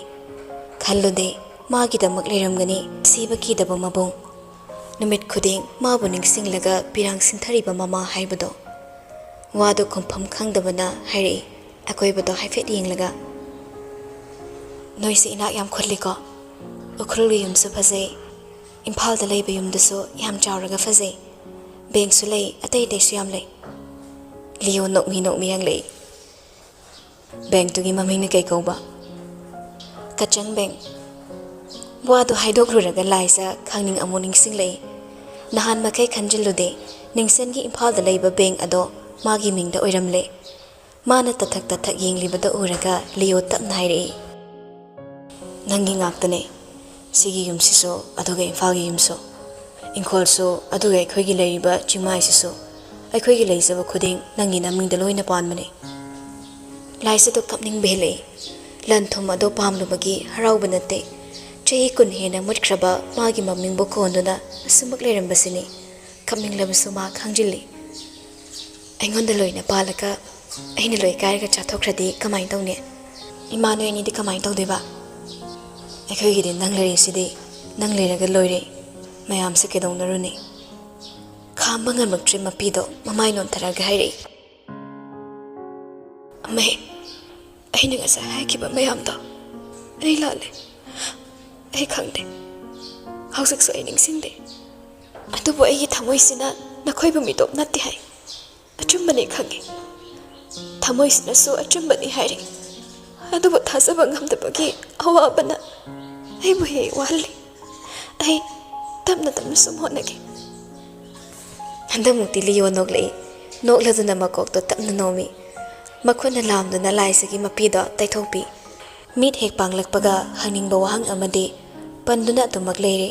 ꯈꯜꯂꯨꯗꯦ, ꯃꯥꯒꯤꯗꯃꯛ ꯂꯩꯔꯝꯒꯅꯤ ꯁꯤꯕ ꯀꯤꯗꯕ ꯃꯕꯨꯡ꯫ ꯅꯨꯃꯤꯠ ꯈꯨꯗꯤꯡ ꯃꯥꯕꯨ ꯅꯤꯡꯁꯤꯡꯂꯒ ꯄꯤꯔꯥꯡ ꯁꯤꯟꯊꯔꯤꯕ ꯃꯃꯥ ꯍꯥꯏꯕꯗꯣ꯫ ꯋꯥꯗꯨ ꯈꯨꯝꯐꯝ ꯈꯪꯗꯕꯅ ꯍꯥꯏꯔꯛꯏ, ꯑꯀꯣꯏꯕꯗꯣ ꯍꯥꯏꯐꯦꯠ ꯌꯦꯡꯂꯒ꯫ "ꯅꯣꯏꯁꯦ ꯏꯅꯥꯛ ꯌꯥꯝ ꯈꯨꯜꯂꯤꯀꯣ꯫ ꯎꯈ꯭ꯔꯨꯜꯒꯤ ꯌꯨꯝꯁꯨ ꯐꯖꯩ, ꯏꯝꯐꯥꯜꯗ ꯂꯩꯕ ꯌꯨꯝꯗꯨꯁꯨ ꯌꯥꯝ ꯆꯥꯎꯔꯒ ꯐꯖꯩ꯫ ꯕꯦꯡꯁꯨ ꯂꯩ, ꯑꯇꯩ ꯑꯇꯩꯁꯨ ꯌꯥꯝ ꯂꯩ"꯫ ꯂꯤꯌꯣ ꯅꯣꯛꯃꯤ ꯅꯣꯛꯃꯤ ꯍꯪꯂꯛꯏ, "ꯕꯦꯡꯇꯨꯒꯤ ꯃꯃꯤꯡꯅ ꯀꯩ ꯀꯧꯕ?" "ꯀꯆꯪ ꯕꯦꯡ"꯫ ꯋꯥꯗꯨ ꯍꯥꯏꯗꯣꯛꯂꯨꯔꯒ ꯂꯥꯏꯖ ꯈꯪꯅꯤꯡ ꯑꯃꯨꯛ ꯅꯤꯡꯁꯤꯡꯂꯛꯏ꯫ ꯅꯍꯥꯟ ꯃꯈꯩ ꯈꯟꯖꯤꯜꯂꯨꯗꯦ, ꯅꯤꯡꯁꯦꯟꯒꯤ ꯏꯝꯐꯥꯜꯗ ꯂꯩꯕ ꯕꯦꯡ ꯑꯗꯣ ꯃꯥꯒꯤ ꯃꯤꯡꯗ ꯑꯣꯏꯔꯝꯂꯦ꯫ ꯃꯥꯅ ꯇꯊꯛ ꯇꯊꯛ ꯌꯦꯡꯂꯤꯕꯗ ꯎꯔꯒ ꯂꯤꯌꯣ ꯇꯞꯅ ꯍꯥꯏꯔꯛꯏ, "ꯅꯪꯒꯤ ꯉꯥꯛꯇꯅꯦ꯫ ꯁꯤꯒꯤ ꯌꯨꯝꯁꯤꯁꯨ, ꯑꯗꯨꯒ ꯏꯝꯐꯥꯜꯒꯤ ꯌꯨꯝꯁꯨ, ꯏꯪꯈꯣꯜꯁꯨ, ꯑꯗꯨꯒ ꯑꯩꯈꯣꯏꯒꯤ ꯂꯩꯔꯤꯕ ꯆꯤꯡꯃꯥꯏꯁꯤꯁꯨ, ꯑꯩꯈꯣꯏꯒꯤ ꯂꯩꯖꯕ ꯈꯨꯗꯤꯡ ꯅꯪꯒꯤ ꯅꯃꯤꯡꯗ ꯂꯣꯏꯅ ꯄꯥꯟꯕꯅꯦ꯫" ꯂꯥꯏꯁꯤꯗ ꯀꯞꯅꯤꯡꯕ ꯍꯦꯜꯂꯛꯏ꯫ ꯂꯟ ꯊꯨꯝ ꯑꯗꯣ ꯄꯥꯝꯂꯨꯕꯒꯤ ꯍꯔꯥꯎꯕ ꯅꯠꯇꯦ꯫ ꯆꯍꯤ ꯀꯨꯟ ꯍꯦꯟꯅ ꯃꯨꯠꯈ꯭ꯔꯕ ꯃꯥꯒꯤ ꯃꯃꯤꯡꯕꯨ ꯀꯣꯟꯗꯨꯅ ꯑꯁꯨꯃꯛ ꯂꯩꯔꯝꯕꯁꯤꯅꯤ꯫ ꯀꯞꯅꯤꯡꯂꯕꯁꯨ ꯃꯥ ꯈꯪꯖꯤꯜꯂꯤ꯫ ꯑꯩꯉꯣꯟꯗ ꯂꯣꯏꯅ ꯄꯥꯜꯂꯒ ꯑꯩꯅ ꯂꯣꯏ ꯀꯥꯏꯔꯒ ꯆꯥꯊꯣꯛꯈ꯭ꯔꯗꯤ ꯀꯃꯥꯏꯅ ꯇꯧꯅꯤ? ꯏꯃꯥ ꯅꯣꯏ ꯑꯅꯤꯗꯤ ꯀꯃꯥꯏꯅ ꯇꯧꯗꯣꯏꯕ? ꯑꯩꯈꯣꯏꯒꯤꯗꯤ ꯅꯪ ꯂꯩꯔꯤꯁꯤꯗꯤ, ꯅꯪ ꯂꯩꯔꯒ ꯂꯣꯏꯔꯦ꯫ ꯃꯌꯥꯝꯁꯦ ꯀꯩꯗꯧꯅꯔꯨꯅꯤ? ꯈꯥꯝꯕ ꯉꯝꯂꯛꯇ꯭ꯔꯦ ꯃꯄꯤꯗꯣ ꯃꯃꯥꯏ ꯅꯣꯟꯊꯔꯒ ꯍꯥꯏꯔꯛꯏ, "ꯑꯃꯩ, ꯑꯩꯅ ꯉꯁꯥꯏ ꯍꯥꯏꯈꯤꯕ ꯃꯌꯥꯝꯗꯣ ꯑꯩ ꯂꯥꯜꯂꯦ꯫ ꯑꯩ ꯈꯪꯗꯦ꯫ ꯍꯧꯖꯤꯛꯁꯨ ꯑꯩ ꯅꯤꯡꯁꯤꯡꯗꯦ꯫ ꯑꯗꯨꯕꯨ ꯑꯩꯒꯤ ꯊꯃꯣꯏꯁꯤꯅ ꯅꯈꯣꯏꯕꯨ ꯃꯤꯇꯣꯞ ꯅꯠꯇꯦ ꯍꯥꯏ꯫ ꯑꯆꯨꯝꯕꯅꯤ ꯈꯪꯉꯤ꯫ ꯊꯃꯣꯏꯁꯤꯅꯁꯨ ꯑꯆꯨꯝꯕꯅꯤ ꯍꯥꯏꯔꯤ꯫ ꯑꯗꯨꯕꯨ ꯊꯥꯖꯕ ꯉꯝꯗꯕꯒꯤ ꯑꯋꯥꯕꯅ ꯑꯩꯕꯨ ꯍꯦꯛ ꯋꯥꯍꯜꯂꯤ꯫ ꯑꯩ ꯇꯞꯅ ꯇꯞꯅ ꯁꯨꯝ ꯍꯣꯠꯅꯒꯦ꯫" ꯍꯟꯗꯛꯃꯨꯛꯇꯤ ꯂꯤꯌꯣ ꯅꯣꯛꯂꯛꯏ꯫ ꯅꯣꯛꯂꯗꯨꯅ ꯃꯀꯣꯛꯇꯣ ꯇꯞꯅ ꯅꯣꯝꯃꯤ꯫ ꯃꯈꯨꯠꯅ ꯂꯥꯝꯗꯨꯅ ꯂꯥꯏꯁꯤꯒꯤ ꯃꯄꯤꯗꯣ ꯇꯩꯊꯣꯛꯄꯤ꯫ ꯃꯤꯠ ꯍꯦꯛ ꯄꯥꯡꯂꯛꯄꯒ ꯍꯪꯅꯤꯡꯕ ꯋꯥꯍꯪ ꯑꯃꯗꯤ ꯄꯟꯗꯨꯅ ꯑꯗꯨꯃꯛ ꯂꯩꯔꯦ꯫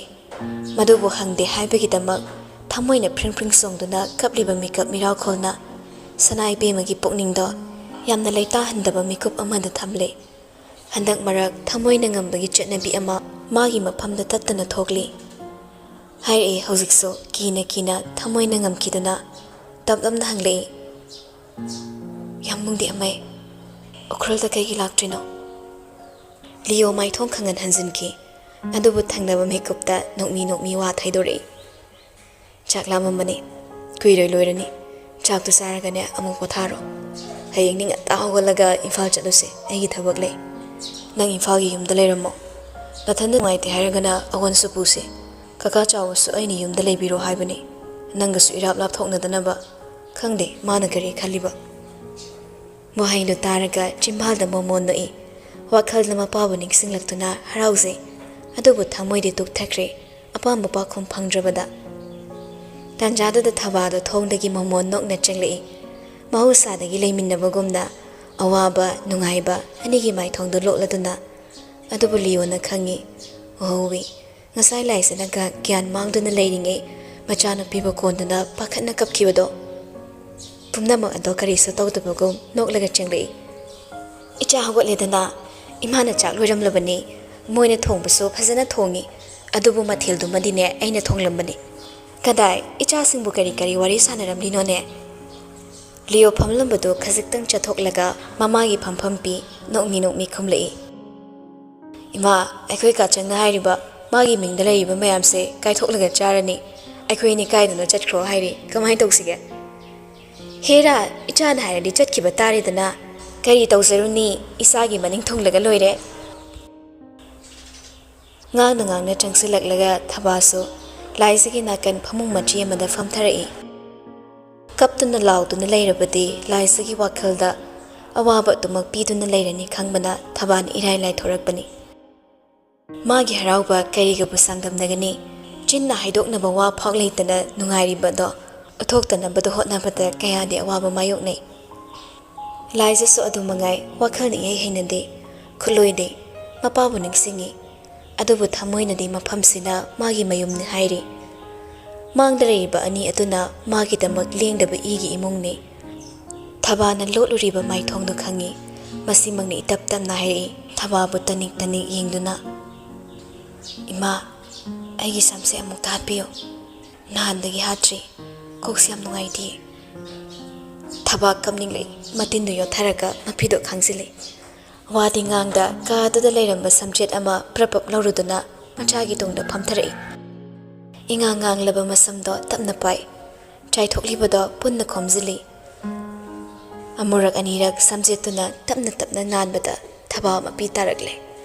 ꯃꯗꯨꯕꯨ ꯍꯪꯗꯦ ꯍꯥꯏꯕꯒꯤꯗꯃꯛ ꯊꯃꯣꯏꯅ ꯐ꯭ꯔꯤꯡ ꯐ꯭ꯔꯤꯡ ꯆꯣꯡꯗꯨꯅ ꯀꯞꯂꯤꯕ ꯃꯤꯀꯞ ꯃꯤꯔꯥꯎꯈꯣꯜꯅ ꯁꯅꯥ ꯏꯕꯦꯝꯃꯒꯤ ꯄꯨꯛꯅꯤꯡꯗꯣ ꯌꯥꯝꯅ ꯂꯩꯇꯥꯍꯟꯗꯕ ꯃꯤꯀꯨꯞ ꯑꯃꯗ ꯊꯝꯂꯦ꯫ ꯍꯟꯗꯛ ꯃꯔꯛ ꯊꯃꯣꯏꯅ ꯉꯝꯕꯒꯤ ꯆꯠꯅꯕꯤ ꯑꯃ ꯃꯥꯒꯤ ꯃꯐꯝꯗ ꯇꯠꯇꯅ ꯊꯣꯛꯂꯤ꯫ ꯍꯥꯏꯔꯛꯏ ꯍꯧꯖꯤꯛꯁꯨ ꯀꯤꯅ ꯀꯤꯅ ꯊꯃꯣꯏꯅ ꯉꯝꯈꯤꯗꯨꯅ ꯇꯞ ꯇꯞꯅ ꯍꯪꯂꯛꯏ, "ꯌꯥꯝꯕꯨꯡꯗꯤ ꯑꯃꯩ ꯎꯈ꯭ꯔꯨꯜꯗ ꯀꯩꯒꯤ ꯂꯥꯛꯇ꯭ꯔꯤꯅꯣ?" ꯂꯤꯌꯣ ꯃꯥꯏꯊꯣꯡ ꯈꯪꯍꯟ ꯍꯟꯖꯤꯟꯈꯤ꯫ ꯑꯗꯨꯕꯨ ꯊꯪꯅꯕ ꯃꯤꯀꯨꯞꯇ ꯅꯣꯛꯃꯤ ꯅꯣꯛꯃꯤ ꯋꯥ ꯊꯩꯗꯣꯔꯛꯏ꯫ "ꯆꯥꯛ ꯂꯥꯝꯃꯝꯃꯅꯤ꯫ ꯀꯨꯏꯔꯣꯏ ꯂꯣꯏꯔꯅꯤ꯫ ꯆꯥꯛꯇꯨ ꯆꯥꯔꯒꯅꯦ ꯑꯃꯨꯛ ꯄꯣꯊꯥꯔꯣ꯫ ꯍꯌꯦꯡ ꯅꯤꯡ ꯉꯟꯇꯥ ꯍꯧꯒꯠꯂꯒ ꯏꯝꯐꯥꯜ ꯆꯠꯂꯨꯁꯦ꯫ ꯑꯩꯒꯤ ꯊꯕꯛ ꯂꯩ꯫ ꯅꯪ ꯏꯝꯐꯥꯜꯒꯤ ꯌꯨꯝꯗ ꯂꯩꯔꯝꯃꯣ꯫ ꯅꯊꯟꯗ ꯅꯨꯡꯉꯥꯏꯇꯦ ꯍꯥꯏꯔꯒꯅ ꯑꯋꯣꯟꯁꯨ ꯄꯨꯁꯦ꯫ ꯀꯀꯥ ꯆꯥꯎꯕꯁꯨ ꯑꯩꯅ ꯌꯨꯝꯗ ꯂꯩꯕꯤꯔꯣ ꯍꯥꯏꯕꯅꯤ꯫ ꯅꯪꯒꯁꯨ ꯏꯔꯥꯞ ꯂꯥꯞꯊꯣꯛꯅꯗꯅꯕ꯫" ꯈꯪꯗꯦ ꯃꯥꯅ ꯀꯔꯤ ꯈꯜꯂꯤꯕ꯫ ꯋꯥꯍꯩꯗꯨ ꯇꯥꯔꯒ ꯆꯤꯝꯕꯥꯜꯗ ꯃꯣꯃꯣꯟ ꯅꯣꯛꯏ꯫ ꯋꯥꯈꯜꯗ ꯃꯄꯥꯕꯨ ꯅꯤꯡꯁꯤꯡꯂꯛꯇꯨꯅ ꯍꯔꯥꯎꯖꯩ꯫ ꯑꯗꯨꯕꯨ ꯊꯃꯣꯏꯗꯤ ꯇꯨꯛꯊꯈ꯭ꯔꯦ꯫ ꯑꯄꯥꯝꯕ ꯄꯥꯎꯈꯨꯝ ꯐꯪꯗ꯭ꯔꯕꯗ꯫ ꯇꯥꯟꯖꯥꯗꯨꯗ ꯊꯕꯥꯗꯣ ꯊꯣꯡꯗꯒꯤ ꯃꯣꯃꯣꯟ ꯅꯣꯛꯅ ꯆꯪꯂꯛꯏ꯫ ꯃꯍꯧꯁꯥꯗꯒꯤ ꯂꯩꯃꯤꯟꯅꯕꯒꯨꯝꯅ ꯑꯋꯥꯕ, ꯅꯨꯡꯉꯥꯏꯕ ꯑꯅꯤꯒꯤ ꯃꯥꯏꯊꯣꯡꯗꯣ ꯂꯣꯠꯂꯗꯨꯅ꯫ ꯑꯗꯨꯕꯨ ꯂꯤꯌꯣꯅ ꯈꯪꯏ, ꯎꯍꯧꯏ꯫ ꯉꯁꯥꯏ ꯂꯥꯏꯖꯅ ꯒ-, ꯒ꯭ꯌꯥꯟ ꯃꯥꯡꯗꯨꯅ ꯂꯩꯔꯤꯉꯩ ꯃꯆꯥꯅꯨꯄꯤꯕꯨ ꯀꯣꯟꯗꯨꯅ ꯄꯥꯈꯠꯅ ꯀꯞꯈꯤꯕꯗꯣ꯫ ꯄꯨꯝꯅꯃꯛ ꯑꯗꯣ ꯀꯔꯤꯁꯨ ꯇꯧꯗꯕꯒꯨꯝ ꯅꯣꯛꯂꯒ ꯆꯦꯡꯂꯛꯏ꯫ "ꯏꯆꯥ ꯍꯧꯒꯠꯂꯦꯗꯅ, ꯏꯃꯥꯅ ꯆꯥꯛ ꯂꯣꯏꯔꯝꯂꯕꯅꯤ꯫ ꯃꯣꯏꯅ ꯊꯣꯡꯕꯁꯨ ꯐꯖꯅ ꯊꯣꯡꯉꯤ, ꯑꯗꯨꯕꯨ ꯃꯊꯦꯜꯗꯨꯃꯗꯤꯅꯦ ꯑꯩꯅ ꯊꯣꯡꯂꯝꯕꯅꯤ꯫ ꯀꯗꯥꯏ, ꯏꯆꯥꯁꯤꯡꯕꯨ ꯀꯔꯤ ꯀꯔꯤ ꯋꯥꯔꯤ ꯁꯥꯟꯅꯔꯝꯂꯤꯅꯣꯅꯦ?" ꯂꯤꯌꯣ ꯐꯝꯂꯝꯕꯗꯨ ꯈꯖꯤꯛꯇꯪ ꯆꯠꯊꯣꯛꯂꯒ ꯃꯃꯥꯒꯤ ꯐꯝꯐꯝ ꯄꯤ ꯅꯣꯛꯃꯤ ꯅꯣꯛꯃꯤ ꯈꯨꯝꯂꯛꯏ꯫ "ꯏꯃꯥ, ꯑꯩꯈꯣꯏ ꯀꯥꯆꯪꯅ ꯍꯥꯏꯔꯤꯕ ꯃꯥꯒꯤ ꯃꯤꯡꯗ ꯂꯩꯔꯤꯕ ꯃꯌꯥꯝꯁꯦ ꯀꯥꯏꯊꯣꯛꯂꯒ ꯆꯥꯔꯅꯤ꯫ ꯑꯩꯈꯣꯏ ꯑꯅꯤ ꯀꯥꯏꯗꯅꯣ ꯆꯠꯈ꯭ꯔꯣ ꯍꯥꯏꯔꯤ, ꯀꯃꯥꯏꯅ ꯇꯧꯁꯤꯒꯦ?" "ꯍꯦꯔꯥ, ꯏꯆꯥꯅ ꯍꯥꯏꯔꯗꯤ ꯆꯠꯈꯤꯕ ꯇꯥꯔꯦꯗꯅ꯫ ꯀꯔꯤ ꯇꯧꯖꯔꯨꯅꯤ, ꯏꯆꯥꯒꯤ ꯃꯅꯤꯡ ꯊꯨꯡꯂꯒ ꯂꯣꯏꯔꯦ꯫" ꯉꯥꯡꯅ ꯉꯥꯡꯅ ꯆꯪꯁꯤꯜꯂꯛꯂꯒ ꯊꯕꯥꯁꯨ ꯂꯥꯏꯖꯒꯤ ꯅꯥꯀꯟ ꯐꯃꯨꯡ ꯃꯆꯤ ꯑꯃꯗ ꯐꯝꯊꯔꯛꯏ꯫ ꯀꯞꯇꯨꯅ ꯂꯥꯎꯗꯨꯅ ꯂꯩꯔꯕꯗꯤ ꯂꯥꯏꯖꯒꯤ ꯋꯥꯈꯜꯗ ꯑꯋꯥꯕ ꯑꯗꯨꯃꯛ ꯄꯤꯗꯨꯅ ꯂꯩꯔꯅꯤ ꯈꯪꯕꯅ ꯊꯕꯥꯅ ꯏꯔꯥꯏ ꯂꯥꯏꯊꯣꯔꯛꯄꯅꯤ꯫ ꯃꯥꯒꯤ ꯍꯔꯥꯎꯕ ꯀꯔꯤꯒꯕꯨ ꯆꯥꯡꯗꯝꯅꯒꯅꯤ? ꯆꯤꯟꯅ ꯍꯥꯏꯗꯣꯛꯅꯕ ꯋꯥ ꯐꯥꯎ ꯂꯩꯇꯅ ꯅꯨꯡꯉꯥꯏꯔꯤꯕꯗꯣ ꯎꯠꯊꯣꯛꯇꯅꯕꯗ ꯍꯣꯠꯅꯕꯗ ꯀꯌꯥꯗꯤ ꯑꯋꯥꯕ ꯃꯥꯌꯣꯛꯅꯩ꯫ ꯂꯥꯏꯖꯁꯨ ꯑꯗꯨ ꯃꯉꯥꯏ, ꯋꯥꯈꯜꯅ ꯏꯍꯩ ꯍꯩꯅꯗꯦ, ꯈꯨꯠꯂꯣꯏꯗꯦ, ꯃꯄꯥꯕꯨ ꯅꯤꯡꯁꯤꯡꯉꯤ꯫ ꯑꯗꯨꯕꯨ ꯊꯃꯣꯏꯅꯗꯤ ꯃꯐꯝꯁꯤꯅ ꯃꯥꯒꯤ ꯃꯌꯨꯝꯅꯤ ꯍꯥꯏꯔꯤ꯫ ꯃꯥꯡꯗ ꯂꯩꯔꯤꯕ ꯑꯅꯤ ꯑꯗꯨꯅ ꯃꯥꯒꯤꯗꯃꯛ ꯂꯦꯡꯗꯕ ꯏꯒꯤ ꯏꯃꯨꯡꯅꯤ꯫ ꯊꯕꯥꯅ ꯂꯣꯠꯂꯨꯔꯤꯕ ꯃꯥꯏꯊꯣꯡꯗꯨ ꯈꯪꯉꯤ꯫ ꯃꯁꯤꯃꯛꯅꯤ ꯏꯇꯞ ꯇꯞꯅ ꯍꯥꯏꯔꯛꯏ, ꯊꯕꯥꯕꯨ ꯇꯅꯤꯛ ꯇꯅꯤꯛ ꯌꯦꯡꯗꯨꯅ꯫ "ꯏꯃꯥ, ꯑꯩꯒꯤ ꯁꯝꯁꯦ ꯑꯃꯨꯛꯇ ꯍꯥꯠꯄꯤꯌꯨ꯫ ꯅꯍꯥꯟꯗꯒꯤ ꯍꯥꯠꯇ꯭ꯔꯤ꯫ ꯀꯣꯛꯁꯦ ꯌꯥꯝ ꯅꯨꯡꯉꯥꯏꯇꯦ꯫" ꯊꯕꯥ ꯀꯞꯅꯤꯡꯂꯛꯏ꯫ ꯃꯇꯤꯟꯗꯨ ꯌꯣꯠꯊꯔꯒ ꯃꯄꯤꯗꯨ ꯈꯥꯡꯖꯤꯜꯂꯤ꯫ ꯋꯥꯗꯤ ꯉꯥꯡꯗ ꯀꯥꯗꯨꯗ ꯂꯩꯔꯝꯕ ꯁꯝꯖꯦꯠ ꯑꯃ ꯄ꯭ꯔꯞ ꯄ꯭ꯔꯞ ꯂꯧꯔꯨꯗꯨꯅ ꯃꯆꯥꯒꯤ ꯇꯨꯡꯗ ꯐꯝꯊꯔꯛꯏ꯫ ꯏꯉꯥꯡ ꯉꯥꯡꯂꯕ ꯃꯁꯝꯗꯣ ꯇꯞꯅ ꯄꯥꯏ꯫ ꯆꯥꯏꯊꯣꯛꯂꯤꯕꯗꯣ ꯄꯨꯟꯅ ꯈꯣꯝꯖꯤꯜꯂꯤ꯫ ꯑꯃꯨꯔꯛ ꯑꯅꯤꯔꯛ ꯁꯝꯖꯦꯠꯇꯨꯅ ꯇꯞꯅ ꯇꯞꯅ ꯅꯥꯟꯕꯗ ꯊꯕꯥ ꯃꯄꯤ ꯇꯥꯔꯛꯂꯦ꯫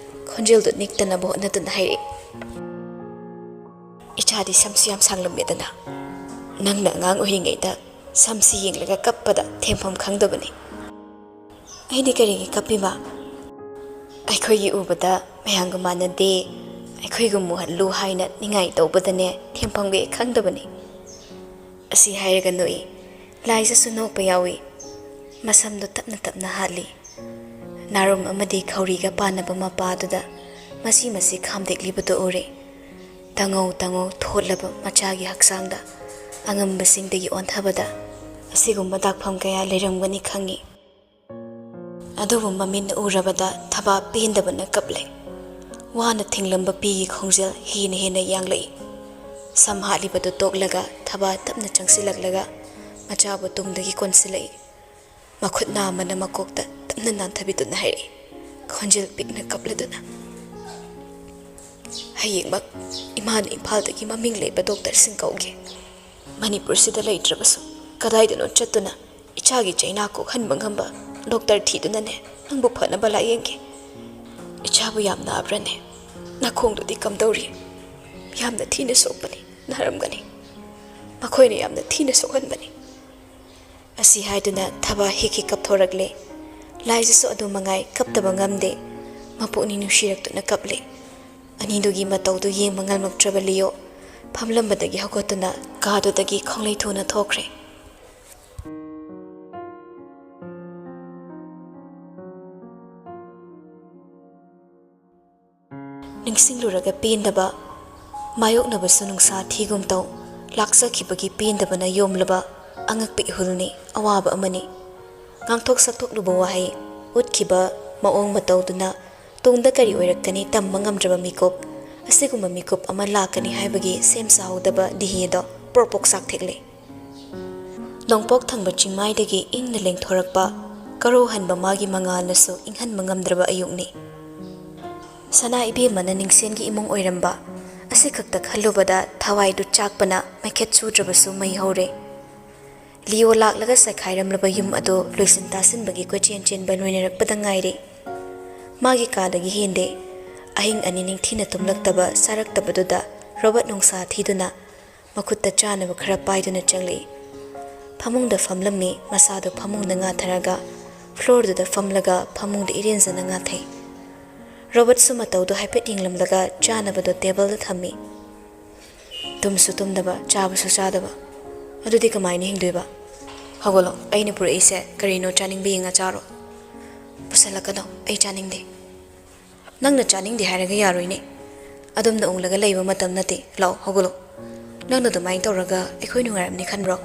ꯈꯣꯟꯖꯦꯜꯗꯨ ꯅꯤꯛꯇꯅꯕ ꯍꯣꯠꯅꯗꯨꯅ ꯍꯥꯏꯔꯛꯏ, "ꯏꯆꯥꯗꯤ ꯁꯝꯁꯨ ꯌꯥꯝ ꯁꯥꯡꯂꯝꯃꯦꯗꯅ꯫ ꯅꯪꯅ ꯑꯉꯥꯡ ꯑꯣꯏꯔꯤꯉꯩꯗ ꯁꯝꯁꯤ ꯌꯦꯡꯂꯒ ꯀꯞꯄꯗ ꯊꯦꯝꯐꯝ ꯈꯪꯗꯕꯅꯤ꯫" "ꯑꯩꯗꯤ ꯀꯔꯤꯒꯤ ꯀꯞꯄꯤꯕ? ꯑꯩꯈꯣꯏꯒꯤ ꯎꯕꯗ ꯃꯌꯥꯝꯒ ꯃꯥꯟꯅꯗꯦ, ꯑꯩꯈꯣꯏꯒ ꯃꯨꯍꯜꯂꯨ ꯍꯥꯏꯅ ꯅꯤꯡꯉꯥꯏ ꯇꯧꯕꯗꯅꯦ ꯊꯦꯝꯐꯝꯒ ꯍꯦꯛ ꯈꯪꯗꯕꯅꯤ꯫" ꯑꯁꯤ ꯍꯥꯏꯔꯒ ꯅꯣꯛꯏ꯫ ꯂꯥꯏꯖꯁꯨ ꯅꯣꯛꯄ ꯌꯥꯎꯏ꯫ ꯃꯁꯝꯗꯨ ꯇꯞꯅ ꯇꯞꯅ ꯍꯥꯠꯂꯤ꯫ ꯅꯥꯔꯨꯝ ꯑꯃꯗꯤ ꯈꯧꯔꯤꯒ ꯄꯥꯟꯅꯕ ꯃꯄꯥꯗꯨꯗ ꯃꯁꯤ ꯃꯁꯤ ꯈꯥꯝꯗꯦꯛꯂꯤꯕꯗꯨ ꯎꯔꯦ꯫ ꯇꯉꯧ ꯇꯉꯧ ꯊꯣꯠꯂꯕ ꯃꯆꯥꯒꯤ ꯍꯛꯆꯥꯡꯗ ꯑꯉꯝꯕꯁꯤꯡꯗꯒꯤ ꯑꯣꯟꯊꯕꯗ ꯑꯁꯤꯒꯨꯝꯕ ꯗꯥꯛꯐꯝ ꯀꯌꯥ ꯂꯩꯔꯝꯒꯅꯤ ꯈꯪꯏ꯫ ꯑꯗꯨꯕꯨ ꯃꯃꯤꯠꯅ ꯎꯔꯕꯗ ꯊꯕꯥ ꯄꯦꯟꯗꯕꯅ ꯀꯞꯂꯦ꯫ ꯋꯥꯅ ꯊꯤꯡꯂꯝꯕ ꯄꯤꯒꯤ ꯈꯣꯡꯖꯦꯜ ꯍꯦꯟꯅ ꯍꯦꯟꯅ ꯌꯥꯡꯂꯛꯏ꯫ ꯁꯝ ꯍꯥꯠꯂꯤꯕꯗꯨ ꯇꯣꯛꯂꯒ ꯊꯕꯥ ꯇꯞꯅ ꯆꯪꯁꯤꯜꯂꯛꯂꯒ ꯃꯆꯥꯕꯨ ꯇꯨꯡꯗꯒꯤ ꯀꯣꯟꯁꯤꯜꯂꯛꯏ꯫ ꯃꯈꯨꯠ ꯅꯥꯝꯃꯅ ꯃꯀꯣꯛꯇ ꯇꯞꯅ ꯅꯥꯟꯊꯕꯤꯗꯨꯅ ꯍꯥꯏꯔꯛꯏ, ꯈꯣꯟꯖꯦꯜ ꯄꯤꯛꯅ ꯀꯞꯂꯗꯨꯅ, "ꯍꯌꯦꯡꯃꯛ ꯏꯃꯥꯅ ꯏꯝꯐꯥꯜꯗꯒꯤ ꯃꯃꯤꯡ ꯂꯩꯕ ꯗꯣꯛꯇꯔꯁꯤꯡ ꯀꯧꯒꯦ꯫ ꯃꯅꯤꯄꯨꯔꯁꯤꯗ ꯂꯩꯇ꯭ꯔꯕꯁꯨ ꯀꯗꯥꯏꯗꯅꯣ ꯆꯠꯇꯨꯅ ꯏꯆꯥꯒꯤ ꯆꯩꯅꯥ ꯀꯣꯛꯍꯟꯕ ꯉꯝꯕ ꯗꯣꯛꯇꯔ ꯊꯤꯗꯨꯅꯅꯦ ꯅꯪꯕꯨ ꯐꯅꯕ ꯂꯥꯌꯦꯡꯒꯦ꯫ ꯏꯆꯥꯕꯨ ꯌꯥꯝ ꯅꯥꯕ꯭ꯔꯅꯦ? ꯅꯈꯣꯡꯗꯨꯗꯤ ꯀꯝꯗꯧꯔꯤ? ꯌꯥꯝꯅ ꯊꯤꯅ ꯁꯣꯛꯄꯅꯤ, ꯅꯥꯔꯝꯒꯅꯤ꯫ ꯃꯈꯣꯏꯅ ꯌꯥꯝꯅ ꯊꯤꯅ ꯁꯣꯛꯍꯟꯕꯅꯤ"꯫ ꯑꯁꯤ ꯍꯥꯏꯗꯨꯅ ꯊꯕꯥ ꯍꯤꯛ ꯍꯤꯛ ꯀꯞꯊꯣꯔꯛꯂꯦ꯫ ꯂꯥꯏꯖꯁꯨ ꯑꯗꯨ ꯃꯉꯥꯏ ꯀꯞꯇꯕ ꯉꯝꯗꯦ꯫ ꯃꯄꯨꯛꯅꯤꯡ ꯅꯨꯡꯁꯤꯔꯛꯇꯨꯅ ꯀꯞꯂꯦ꯫ ꯑꯅꯤꯗꯨꯒꯤ ꯃꯇꯧꯗꯨ ꯌꯦꯡꯕ ꯉꯝꯂꯛꯇ꯭ꯔꯕ ꯂꯤꯌꯣ ꯐꯝꯂꯝꯕꯗꯒꯤ ꯍꯧꯒꯠꯇꯨꯅ ꯀꯥꯗꯨꯗꯒꯤ ꯈꯣꯡꯂꯩ ꯊꯨꯅ ꯊꯣꯛꯈ꯭ꯔꯦ꯫ ꯅꯤꯡꯁꯤꯡꯂꯨꯔꯒ ꯄꯦꯟꯗꯕ, ꯃꯥꯌꯣꯛꯅꯕꯁꯨ ꯅꯨꯡꯁꯥ ꯊꯤꯒꯨꯝ ꯇꯧ, ꯂꯥꯛꯆꯈꯤꯕꯒꯤ ꯄꯦꯟꯗꯕꯅ ꯌꯣꯝꯂꯕ ꯑꯉꯛꯄ ꯏꯍꯨꯜꯅꯤ, ꯑꯋꯥꯕ ꯑꯃꯅꯤ꯫ ꯉꯥꯡꯊꯣꯛ ꯁꯛꯊꯣꯛꯂꯨꯕ ꯋꯥꯍꯩ, ꯎꯠꯈꯤꯕ ꯃꯑꯣꯡ ꯃꯇꯧꯗꯨꯅ ꯇꯨꯡꯗ ꯀꯔꯤ ꯑꯣꯏꯔꯛꯀꯅꯤ ꯇꯝꯕ ꯉꯝꯗ꯭ꯔꯕ ꯃꯤꯀꯨꯞ, ꯑꯁꯤꯒꯨꯝꯕ ꯃꯤꯀꯨꯞ ꯑꯃ ꯂꯥꯛꯀꯅꯤ ꯍꯥꯏꯕꯒꯤ ꯁꯦꯝ ꯁꯥꯍꯧꯗꯕ ꯗꯤꯍꯤ ꯑꯗꯣ ꯄ꯭ꯔꯣꯛ ꯄ꯭ꯔꯣꯛ ꯆꯥꯛꯊꯦꯛꯂꯦ꯫ ꯅꯣꯡꯄꯣꯛ ꯊꯪꯕ ꯆꯤꯡꯃꯥꯏꯗꯒꯤ ꯏꯪꯅ ꯂꯦꯡꯊꯣꯔꯛꯄ ꯀꯔꯧꯍꯟꯕ ꯃꯥꯒꯤ ꯃꯉꯥꯜꯅꯁꯨ ꯏꯪꯍꯟꯕ ꯉꯝꯗ꯭ꯔꯕ ꯑꯌꯨꯛꯅꯤ꯫ ꯁꯅꯥ ꯏꯕꯦꯝꯃꯅ ꯅꯤꯡꯁꯦꯟꯒꯤ ꯏꯃꯨꯡ ꯑꯣꯏꯔꯝꯕ ꯑꯁꯤꯈꯛꯇ ꯈꯜꯂꯨꯕꯗ ꯊꯋꯥꯏꯗꯨ ꯆꯥꯛꯄꯅ ꯃꯩꯈꯦꯠ ꯆꯨꯗ꯭ꯔꯕꯁꯨ ꯃꯩ ꯍꯧꯔꯦ꯫ ꯂꯤꯌꯣ ꯂꯥꯛꯂꯒ ꯆꯥꯏꯈꯥꯏꯔꯝꯂꯕ ꯌꯨꯝ ꯑꯗꯨ ꯂꯣꯏꯁꯤꯟ ꯇꯥꯁꯤꯟꯕꯒꯤ ꯀꯣꯏꯆꯦꯟ ꯆꯦꯟꯕ ꯂꯣꯏꯅꯔꯛꯄꯗ ꯉꯥꯏꯔꯤ꯫ ꯃꯥꯒꯤ ꯀꯥꯗꯒꯤ ꯍꯦꯟꯗꯦ꯫ ꯑꯍꯤꯡ ꯑꯅꯤ ꯅꯤꯡꯊꯤꯅ ꯇꯨꯝꯂꯛꯇꯕ ꯆꯥꯔꯛꯇꯕꯗꯨꯗ ꯔꯣꯕꯔꯠ ꯅꯨꯡꯁꯥ ꯊꯤꯗꯨꯅ ꯃꯈꯨꯠꯇ ꯆꯥꯅꯕ ꯈꯔ ꯄꯥꯏꯗꯨꯅ ꯆꯪꯂꯛꯏ꯫ ꯐꯃꯨꯡꯗ ꯐꯝꯂꯝꯃꯤ, ꯃꯁꯥꯗꯨ ꯐꯃꯨꯡꯗ ꯉꯥꯊꯔꯒ ꯐ꯭ꯂꯣꯔꯗꯨꯗ ꯐꯝꯂꯒ ꯐꯃꯨꯡꯗ ꯏꯔꯦꯟꯖꯅ ꯉꯥꯊꯩ꯫ ꯔꯣꯕꯔꯠꯁꯨ ꯃꯇꯧꯗꯨ ꯍꯥꯏꯐꯦꯠ ꯌꯦꯡꯂꯝꯂꯒ ꯆꯥꯅꯕꯗꯨ ꯇꯦꯕꯜꯗ ꯊꯝꯃꯤ꯫ ꯇꯨꯝꯁꯨ ꯇꯨꯝꯗꯕ, ꯆꯥꯕꯁꯨ ꯆꯥꯗꯕ, ꯑꯗꯨꯗꯤ ꯀꯃꯥꯏꯅ ꯍꯤꯡꯗꯣꯏꯕ? ꯍꯧꯒꯠꯂꯣ, ꯑꯩꯅ ꯄꯨꯔꯛꯏꯁꯦ ꯀꯔꯤꯅꯣ? ꯆꯥꯅꯤꯡꯕ ꯌꯦꯡꯉ ꯆꯥꯔꯣ꯫ ꯄꯨꯁꯜꯂꯛꯀꯅꯣ, ꯑꯩ ꯆꯥꯅꯤꯡꯗꯦ꯫ ꯅꯪꯅ ꯆꯥꯅꯤꯡꯗꯦ ꯍꯥꯏꯔꯒ ꯌꯥꯔꯣꯏꯅꯦ꯫ ꯑꯗꯨꯝꯅ ꯎꯪꯂꯒ ꯂꯩꯕ ꯃꯇꯝ ꯅꯠꯇꯦ꯫ ꯂꯥꯛꯑꯣ, ꯍꯧꯒꯠꯂꯣ꯫ ꯅꯪꯅ ꯑꯗꯨꯃꯥꯏꯅ ꯇꯧꯔꯒ ꯑꯩꯈꯣꯏ ꯅꯨꯡꯉꯥꯏꯔꯝꯅꯤ ꯈꯟꯕ꯭ꯔꯣ?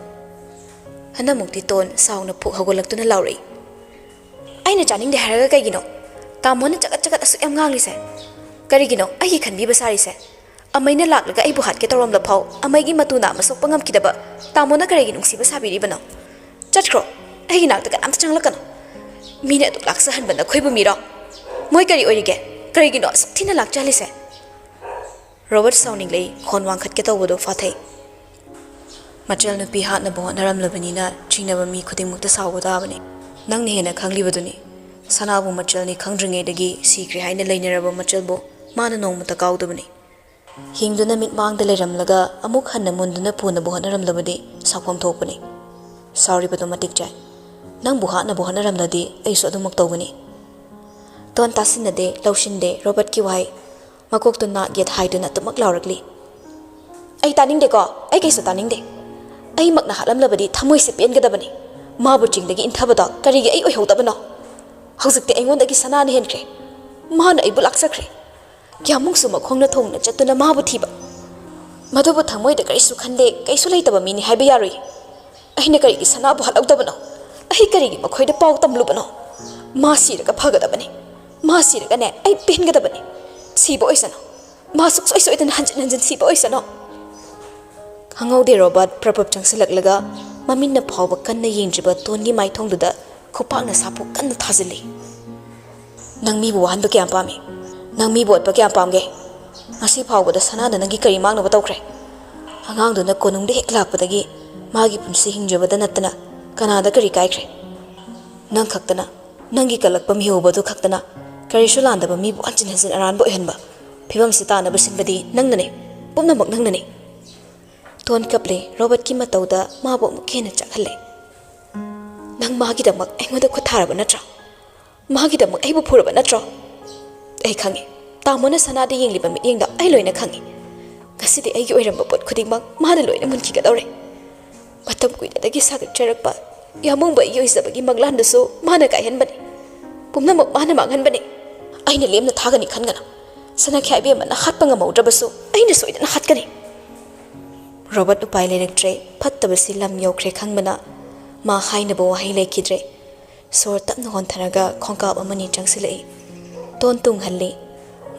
ꯍꯟꯗꯛꯃꯨꯛꯇꯤ ꯇꯣꯟ ꯁꯥꯎꯅ ꯐꯨꯛ ꯍꯧꯒꯠꯂꯛꯇꯨꯅ ꯂꯥꯎꯔꯛꯏ꯫ "ꯑꯩꯅ ꯆꯥꯅꯤꯡꯗꯦ ꯍꯥꯏꯔꯒ ꯀꯩꯒꯤꯅꯣ? ꯇꯥꯃꯣꯅ ꯆꯒꯠ ꯆꯒꯠ ꯑꯁꯨꯛ ꯌꯥꯝ ꯉꯥꯡꯂꯤꯁꯦ? ꯀꯔꯤꯒꯤꯅꯣ ꯑꯩꯒꯤ ꯈꯟꯕꯤꯕ ꯁꯥꯔꯤꯁꯦ? ꯑꯃꯩꯅ ꯂꯥꯛꯂꯒ ꯑꯩꯕꯨ ꯍꯥꯠꯀꯦ ꯇꯧꯔꯝꯂ ꯐꯥꯎ ꯑꯃꯩꯒꯤ ꯃꯇꯨ ꯅꯥꯝꯃ ꯁꯣꯛꯄ ꯉꯝꯈꯤꯗꯕ ꯇꯥꯃꯣꯅ ꯀꯔꯤꯒꯤ ꯅꯨꯡꯁꯤꯕ ꯁꯥꯕꯤꯔꯤꯕꯅꯣ? ꯆꯠꯈ꯭ꯔꯣ꯫ ꯑꯩꯒꯤ ꯅꯥꯛꯇ ꯀꯅꯥꯝꯇ ꯆꯪꯂꯛꯀꯅꯨ꯫ ꯃꯤꯅ ꯑꯗꯨꯛ ꯂꯥꯛꯆꯍꯟꯕ ꯅꯈꯣꯏꯕꯨ ꯃꯤꯔꯣ? ꯃꯣꯏ ꯀꯔꯤ ꯑꯣꯏꯔꯤꯒꯦ? ꯀꯔꯤꯒꯤꯅꯣ ꯑꯁꯨꯛ ꯊꯤꯅ ꯂꯥꯛꯆꯍꯜꯂꯤꯁꯦ?" ꯔꯣꯕꯔꯠ ꯁꯥꯎꯅꯤꯡꯂꯛꯏ꯫ ꯈꯣꯟ ꯋꯥꯡꯈꯠꯀꯦ ꯇꯧꯕꯗꯣ ꯐꯥꯊꯩ꯫ "ꯃꯆꯜ ꯅꯨꯄꯤ ꯍꯥꯠꯅꯕ ꯍꯣꯠꯅꯔꯝꯂꯕꯅꯤꯅ ꯆꯤꯡꯅꯕ ꯃꯤ ꯈꯨꯗꯤꯡꯃꯛꯇ ꯁꯥꯎꯕ ꯇꯥꯕꯅꯤ꯫ ꯅꯪꯅ ꯍꯦꯟꯅ ꯈꯪꯂꯤꯕꯗꯨꯅꯤ꯫ ꯁꯅꯥꯕꯨ ꯃꯆꯜꯅꯤ ꯈꯪꯗ꯭ꯔꯤꯉꯩꯗꯒꯤ ꯁꯤꯈ꯭ꯔꯦ ꯍꯥꯏꯅ ꯂꯩꯅꯔꯕ ꯃꯆꯜꯕꯨ ꯃꯥꯅ ꯅꯣꯡꯃꯇ ꯀꯥꯎꯗꯕꯅꯤ꯫ ꯍꯤꯡꯗꯨꯅ ꯃꯤꯠꯃꯥꯡꯗ ꯂꯩꯔꯝꯂꯒ ꯑꯃꯨꯛ ꯍꯟꯅ ꯃꯨꯟꯗꯨꯅ ꯄꯨꯅꯕ ꯍꯣꯠꯅꯔꯝꯂꯕꯗꯤ ꯁꯥꯎꯐꯝ ꯊꯣꯛꯄꯅꯤ꯫ ꯁꯥꯎꯔꯤꯕꯗꯨ ꯃꯇꯤꯛ ꯆꯥꯏ꯫ ꯅꯪꯕꯨ ꯍꯥꯠꯅꯕ ꯍꯣꯠꯅꯔꯝꯂꯗꯤ ꯑꯩꯁꯨ ꯑꯗꯨꯃꯛ ꯇꯧꯒꯅꯤ꯫" ꯇꯣꯟ ꯇꯥꯁꯤꯟꯅꯗꯦ, ꯂꯧꯁꯤꯟꯗꯦ꯫ ꯔꯣꯕꯔꯠꯀꯤ ꯋꯥꯍꯩ ꯃꯀꯣꯛꯇꯨ ꯅꯥꯛ ꯌꯦꯠ ꯍꯥꯏꯗꯨꯅ ꯑꯗꯨꯃꯛ ꯂꯥꯎꯔꯛꯂꯤ꯫ "ꯑꯩ ꯇꯥꯅꯤꯡꯗꯦꯀꯣ, ꯑꯩ ꯀꯩꯁꯨ ꯇꯥꯅꯤꯡꯗꯦ꯫ ꯑꯩꯃꯛꯅ ꯍꯥꯠꯂꯝꯂꯕꯗꯤ ꯊꯃꯣꯏꯁꯦ ꯄꯦꯟꯒꯗꯕꯅꯤ꯫ ꯃꯥꯕꯨ ꯆꯤꯡꯗꯒꯤ ꯏꯟꯊꯕꯗꯣ ꯀꯔꯤꯒꯤ ꯑꯩ ꯑꯣꯏꯍꯧꯗꯕꯅꯣ? ꯍꯧꯖꯤꯛꯇꯤ ꯑꯩꯉꯣꯟꯗꯒꯤ ꯁꯅꯥꯅ ꯍꯦꯟꯈ꯭ꯔꯦ꯫ ꯃꯥꯅ ꯑꯩꯕꯨ ꯂꯥꯛꯆꯈ꯭ꯔꯦ꯫ ꯀꯌꯥꯃꯨꯛꯁꯨ ꯃꯈꯣꯡꯅ ꯊꯣꯡꯅ ꯆꯠꯇꯨꯅ ꯃꯥꯕꯨ ꯊꯤꯕ꯫ ꯃꯗꯨꯕꯨ ꯊꯃꯣꯏꯗ ꯀꯔꯤꯁꯨ ꯈꯟꯗꯦ, ꯀꯩꯁꯨ ꯂꯩꯇꯕ ꯃꯤꯅꯤ ꯍꯥꯏꯕ ꯌꯥꯔꯣꯏ꯫ ꯑꯩꯅ ꯀꯔꯤꯒꯤ ꯁꯅꯥꯕꯨ ꯍꯥꯠꯍꯧꯗꯕꯅꯣ? ꯑꯩ ꯀꯔꯤꯒꯤ ꯃꯈꯣꯏꯗ ꯄꯥꯎ ꯇꯝꯂꯨꯕꯅꯣ? ꯃꯥ ꯁꯤꯔꯒ ꯐꯒꯗꯕꯅꯤ꯫ ꯃꯥ ꯁꯤꯔꯒꯅꯦ ꯑꯩ ꯄꯦꯟꯒꯗꯕꯅꯤ꯫ ꯁꯤꯕ ꯑꯣꯏꯁꯅꯨ꯫ ꯃꯥ ꯁꯨꯡꯁꯣꯏ ꯁꯣꯏꯗꯅ ꯍꯟꯖꯤꯟ ꯍꯟꯖꯤꯟ ꯁꯤꯕ ꯑꯣꯏꯁꯅꯨ꯫" ꯈꯪꯍꯧꯗꯦ ꯔꯣꯕꯥꯔꯠ ꯄ꯭ꯔꯞ ꯄ꯭ꯔꯞ ꯆꯪꯁꯤꯜꯂꯛꯂꯒ ꯃꯃꯤꯠꯅ ꯐꯥꯎꯕ ꯀꯟꯅ ꯌꯦꯡꯗ꯭ꯔꯤꯕ ꯇꯣꯟꯒꯤ ꯃꯥꯏꯊꯣꯡꯗꯨꯗ ꯈꯨꯄꯥꯛꯅ ꯁꯥꯐꯨ ꯀꯟꯅ ꯊꯥꯖꯤꯜꯂꯤ꯫ "ꯅꯪ ꯃꯤꯕꯨ ꯋꯥꯍꯟꯕ ꯀꯌꯥꯝ ꯄꯥꯝꯃꯤ? ꯅꯪ ꯃꯤꯕꯨ ꯑꯣꯠꯄ ꯀꯌꯥꯝ ꯄꯥꯝꯒꯦ? ꯉꯁꯤ ꯐꯥꯎꯕꯗ ꯁꯅꯥꯅ ꯅꯪꯒꯤ ꯀꯔꯤ ꯃꯥꯡꯅꯕ ꯇꯧꯈ꯭ꯔꯦ? ꯑꯉꯥꯡꯗꯨꯅ ꯀꯣꯅꯨꯡꯗ ꯍꯦꯛ ꯂꯥꯛꯄꯗꯒꯤ ꯃꯥꯒꯤ ꯄꯨꯟꯁꯤ ꯍꯤꯡꯖꯕꯗ ꯅꯠꯇꯅ ꯀꯅꯥꯗ ꯀꯔꯤ ꯀꯥꯏꯈ꯭ꯔꯦ? ꯅꯪ ꯈꯛꯇꯅ, ꯅꯪꯒꯤ ꯀꯜꯂꯛꯄ ꯃꯤꯍꯧꯕꯗꯨ ꯈꯛꯇꯅ ꯀꯔꯤꯁꯨ ꯂꯥꯟꯗꯕ ꯃꯤꯕꯨ ꯍꯟꯖꯤꯟ ꯍꯟꯖꯤꯟ ꯑꯔꯥꯟꯕ ꯑꯣꯏꯍꯟꯕ, ꯐꯤꯕꯝꯁꯤ ꯇꯥꯅꯕ ꯁꯤꯟꯕꯗꯤ ꯅꯪꯅꯅꯦ, ꯄꯨꯝꯅꯃꯛ ꯅꯪꯅꯅꯦ꯫" ꯇꯣꯟ ꯀꯞꯂꯦ꯫ ꯔꯣꯕꯔꯠꯀꯤ ꯃꯇꯧꯗ ꯃꯥꯕꯨ ꯑꯃꯨꯛ ꯍꯦꯟꯅ ꯆꯥꯛꯍꯜꯂꯦ꯫ "ꯅꯪ ꯃꯥꯒꯤꯗꯃꯛ ꯑꯩꯉꯣꯟꯗ ꯈꯨꯠ ꯊꯥꯔꯕ ꯅꯠꯇ꯭ꯔꯣ? ꯃꯥꯒꯤꯗꯃꯛ ꯑꯩꯕꯨ ꯐꯨꯔꯕ ꯅꯠꯇ꯭ꯔꯣ? ꯑꯩ ꯈꯪꯉꯤ꯫ ꯇꯥꯃꯣꯅ ꯁꯅꯥꯗ ꯌꯦꯡꯂꯤꯕ ꯃꯤꯠꯌꯦꯡꯗꯣ ꯑꯩ ꯂꯣꯏꯅ ꯈꯪꯉꯤ꯫ ꯉꯁꯤꯗꯤ ꯑꯩꯒꯤ ꯑꯣꯏꯔꯝꯕ ꯄꯣꯠ ꯈꯨꯗꯤꯡꯃꯛ ꯃꯥꯅ ꯂꯣꯏꯅ ꯃꯨꯟꯈꯤꯒꯗꯧꯔꯦ꯫ ꯃꯇꯝ ꯀꯨꯏꯅꯗꯒꯤ ꯁꯥꯒꯠꯆꯔꯛꯄ ꯌꯥꯝꯕꯨꯡꯕ ꯑꯩꯒꯤ ꯑꯣꯏꯖꯕꯒꯤ ꯃꯪꯂꯥꯟꯗꯨꯁꯨ ꯃꯥꯅ ꯀꯥꯏꯍꯟꯕꯅꯤ꯫ ꯄꯨꯝꯅꯃꯛ ꯃꯥꯅ ꯃꯥꯡꯍꯟꯕꯅꯤ꯫ ꯑꯩꯅ ꯂꯦꯝꯅ ꯊꯥꯒꯅꯤ ꯈꯟꯒꯅꯨ꯫ ꯁꯅꯥꯈ꯭ꯌꯥ ꯏꯕꯦꯝꯃꯅ ꯍꯥꯠꯄ ꯉꯝꯍꯧꯗ꯭ꯔꯕꯁꯨ ꯑꯩꯅ ꯁꯣꯏꯗꯅ ꯍꯥꯠꯀꯅꯤ꯫ ꯔꯣꯕꯔꯠ ꯎꯄꯥꯏ ꯂꯩꯔꯛꯇ꯭ꯔꯦ꯫ ꯐꯠꯇꯕꯁꯤ ꯂꯝ ꯌꯧꯈ꯭ꯔꯦ ꯈꯪꯕꯅ ꯃꯥ ꯍꯥꯏꯅꯕ ꯋꯥꯍꯩ ꯂꯩꯈꯤꯗ꯭ꯔꯦ꯫ ꯁꯣꯔ ꯇꯞꯅ ꯍꯣꯟꯊꯔꯒ ꯈꯣꯡꯀꯥꯞ ꯑꯃꯅꯤ ꯆꯪꯁꯤꯜꯂꯛꯏ꯫ ꯇꯣꯟ ꯇꯨꯡꯍꯜꯂꯤ꯫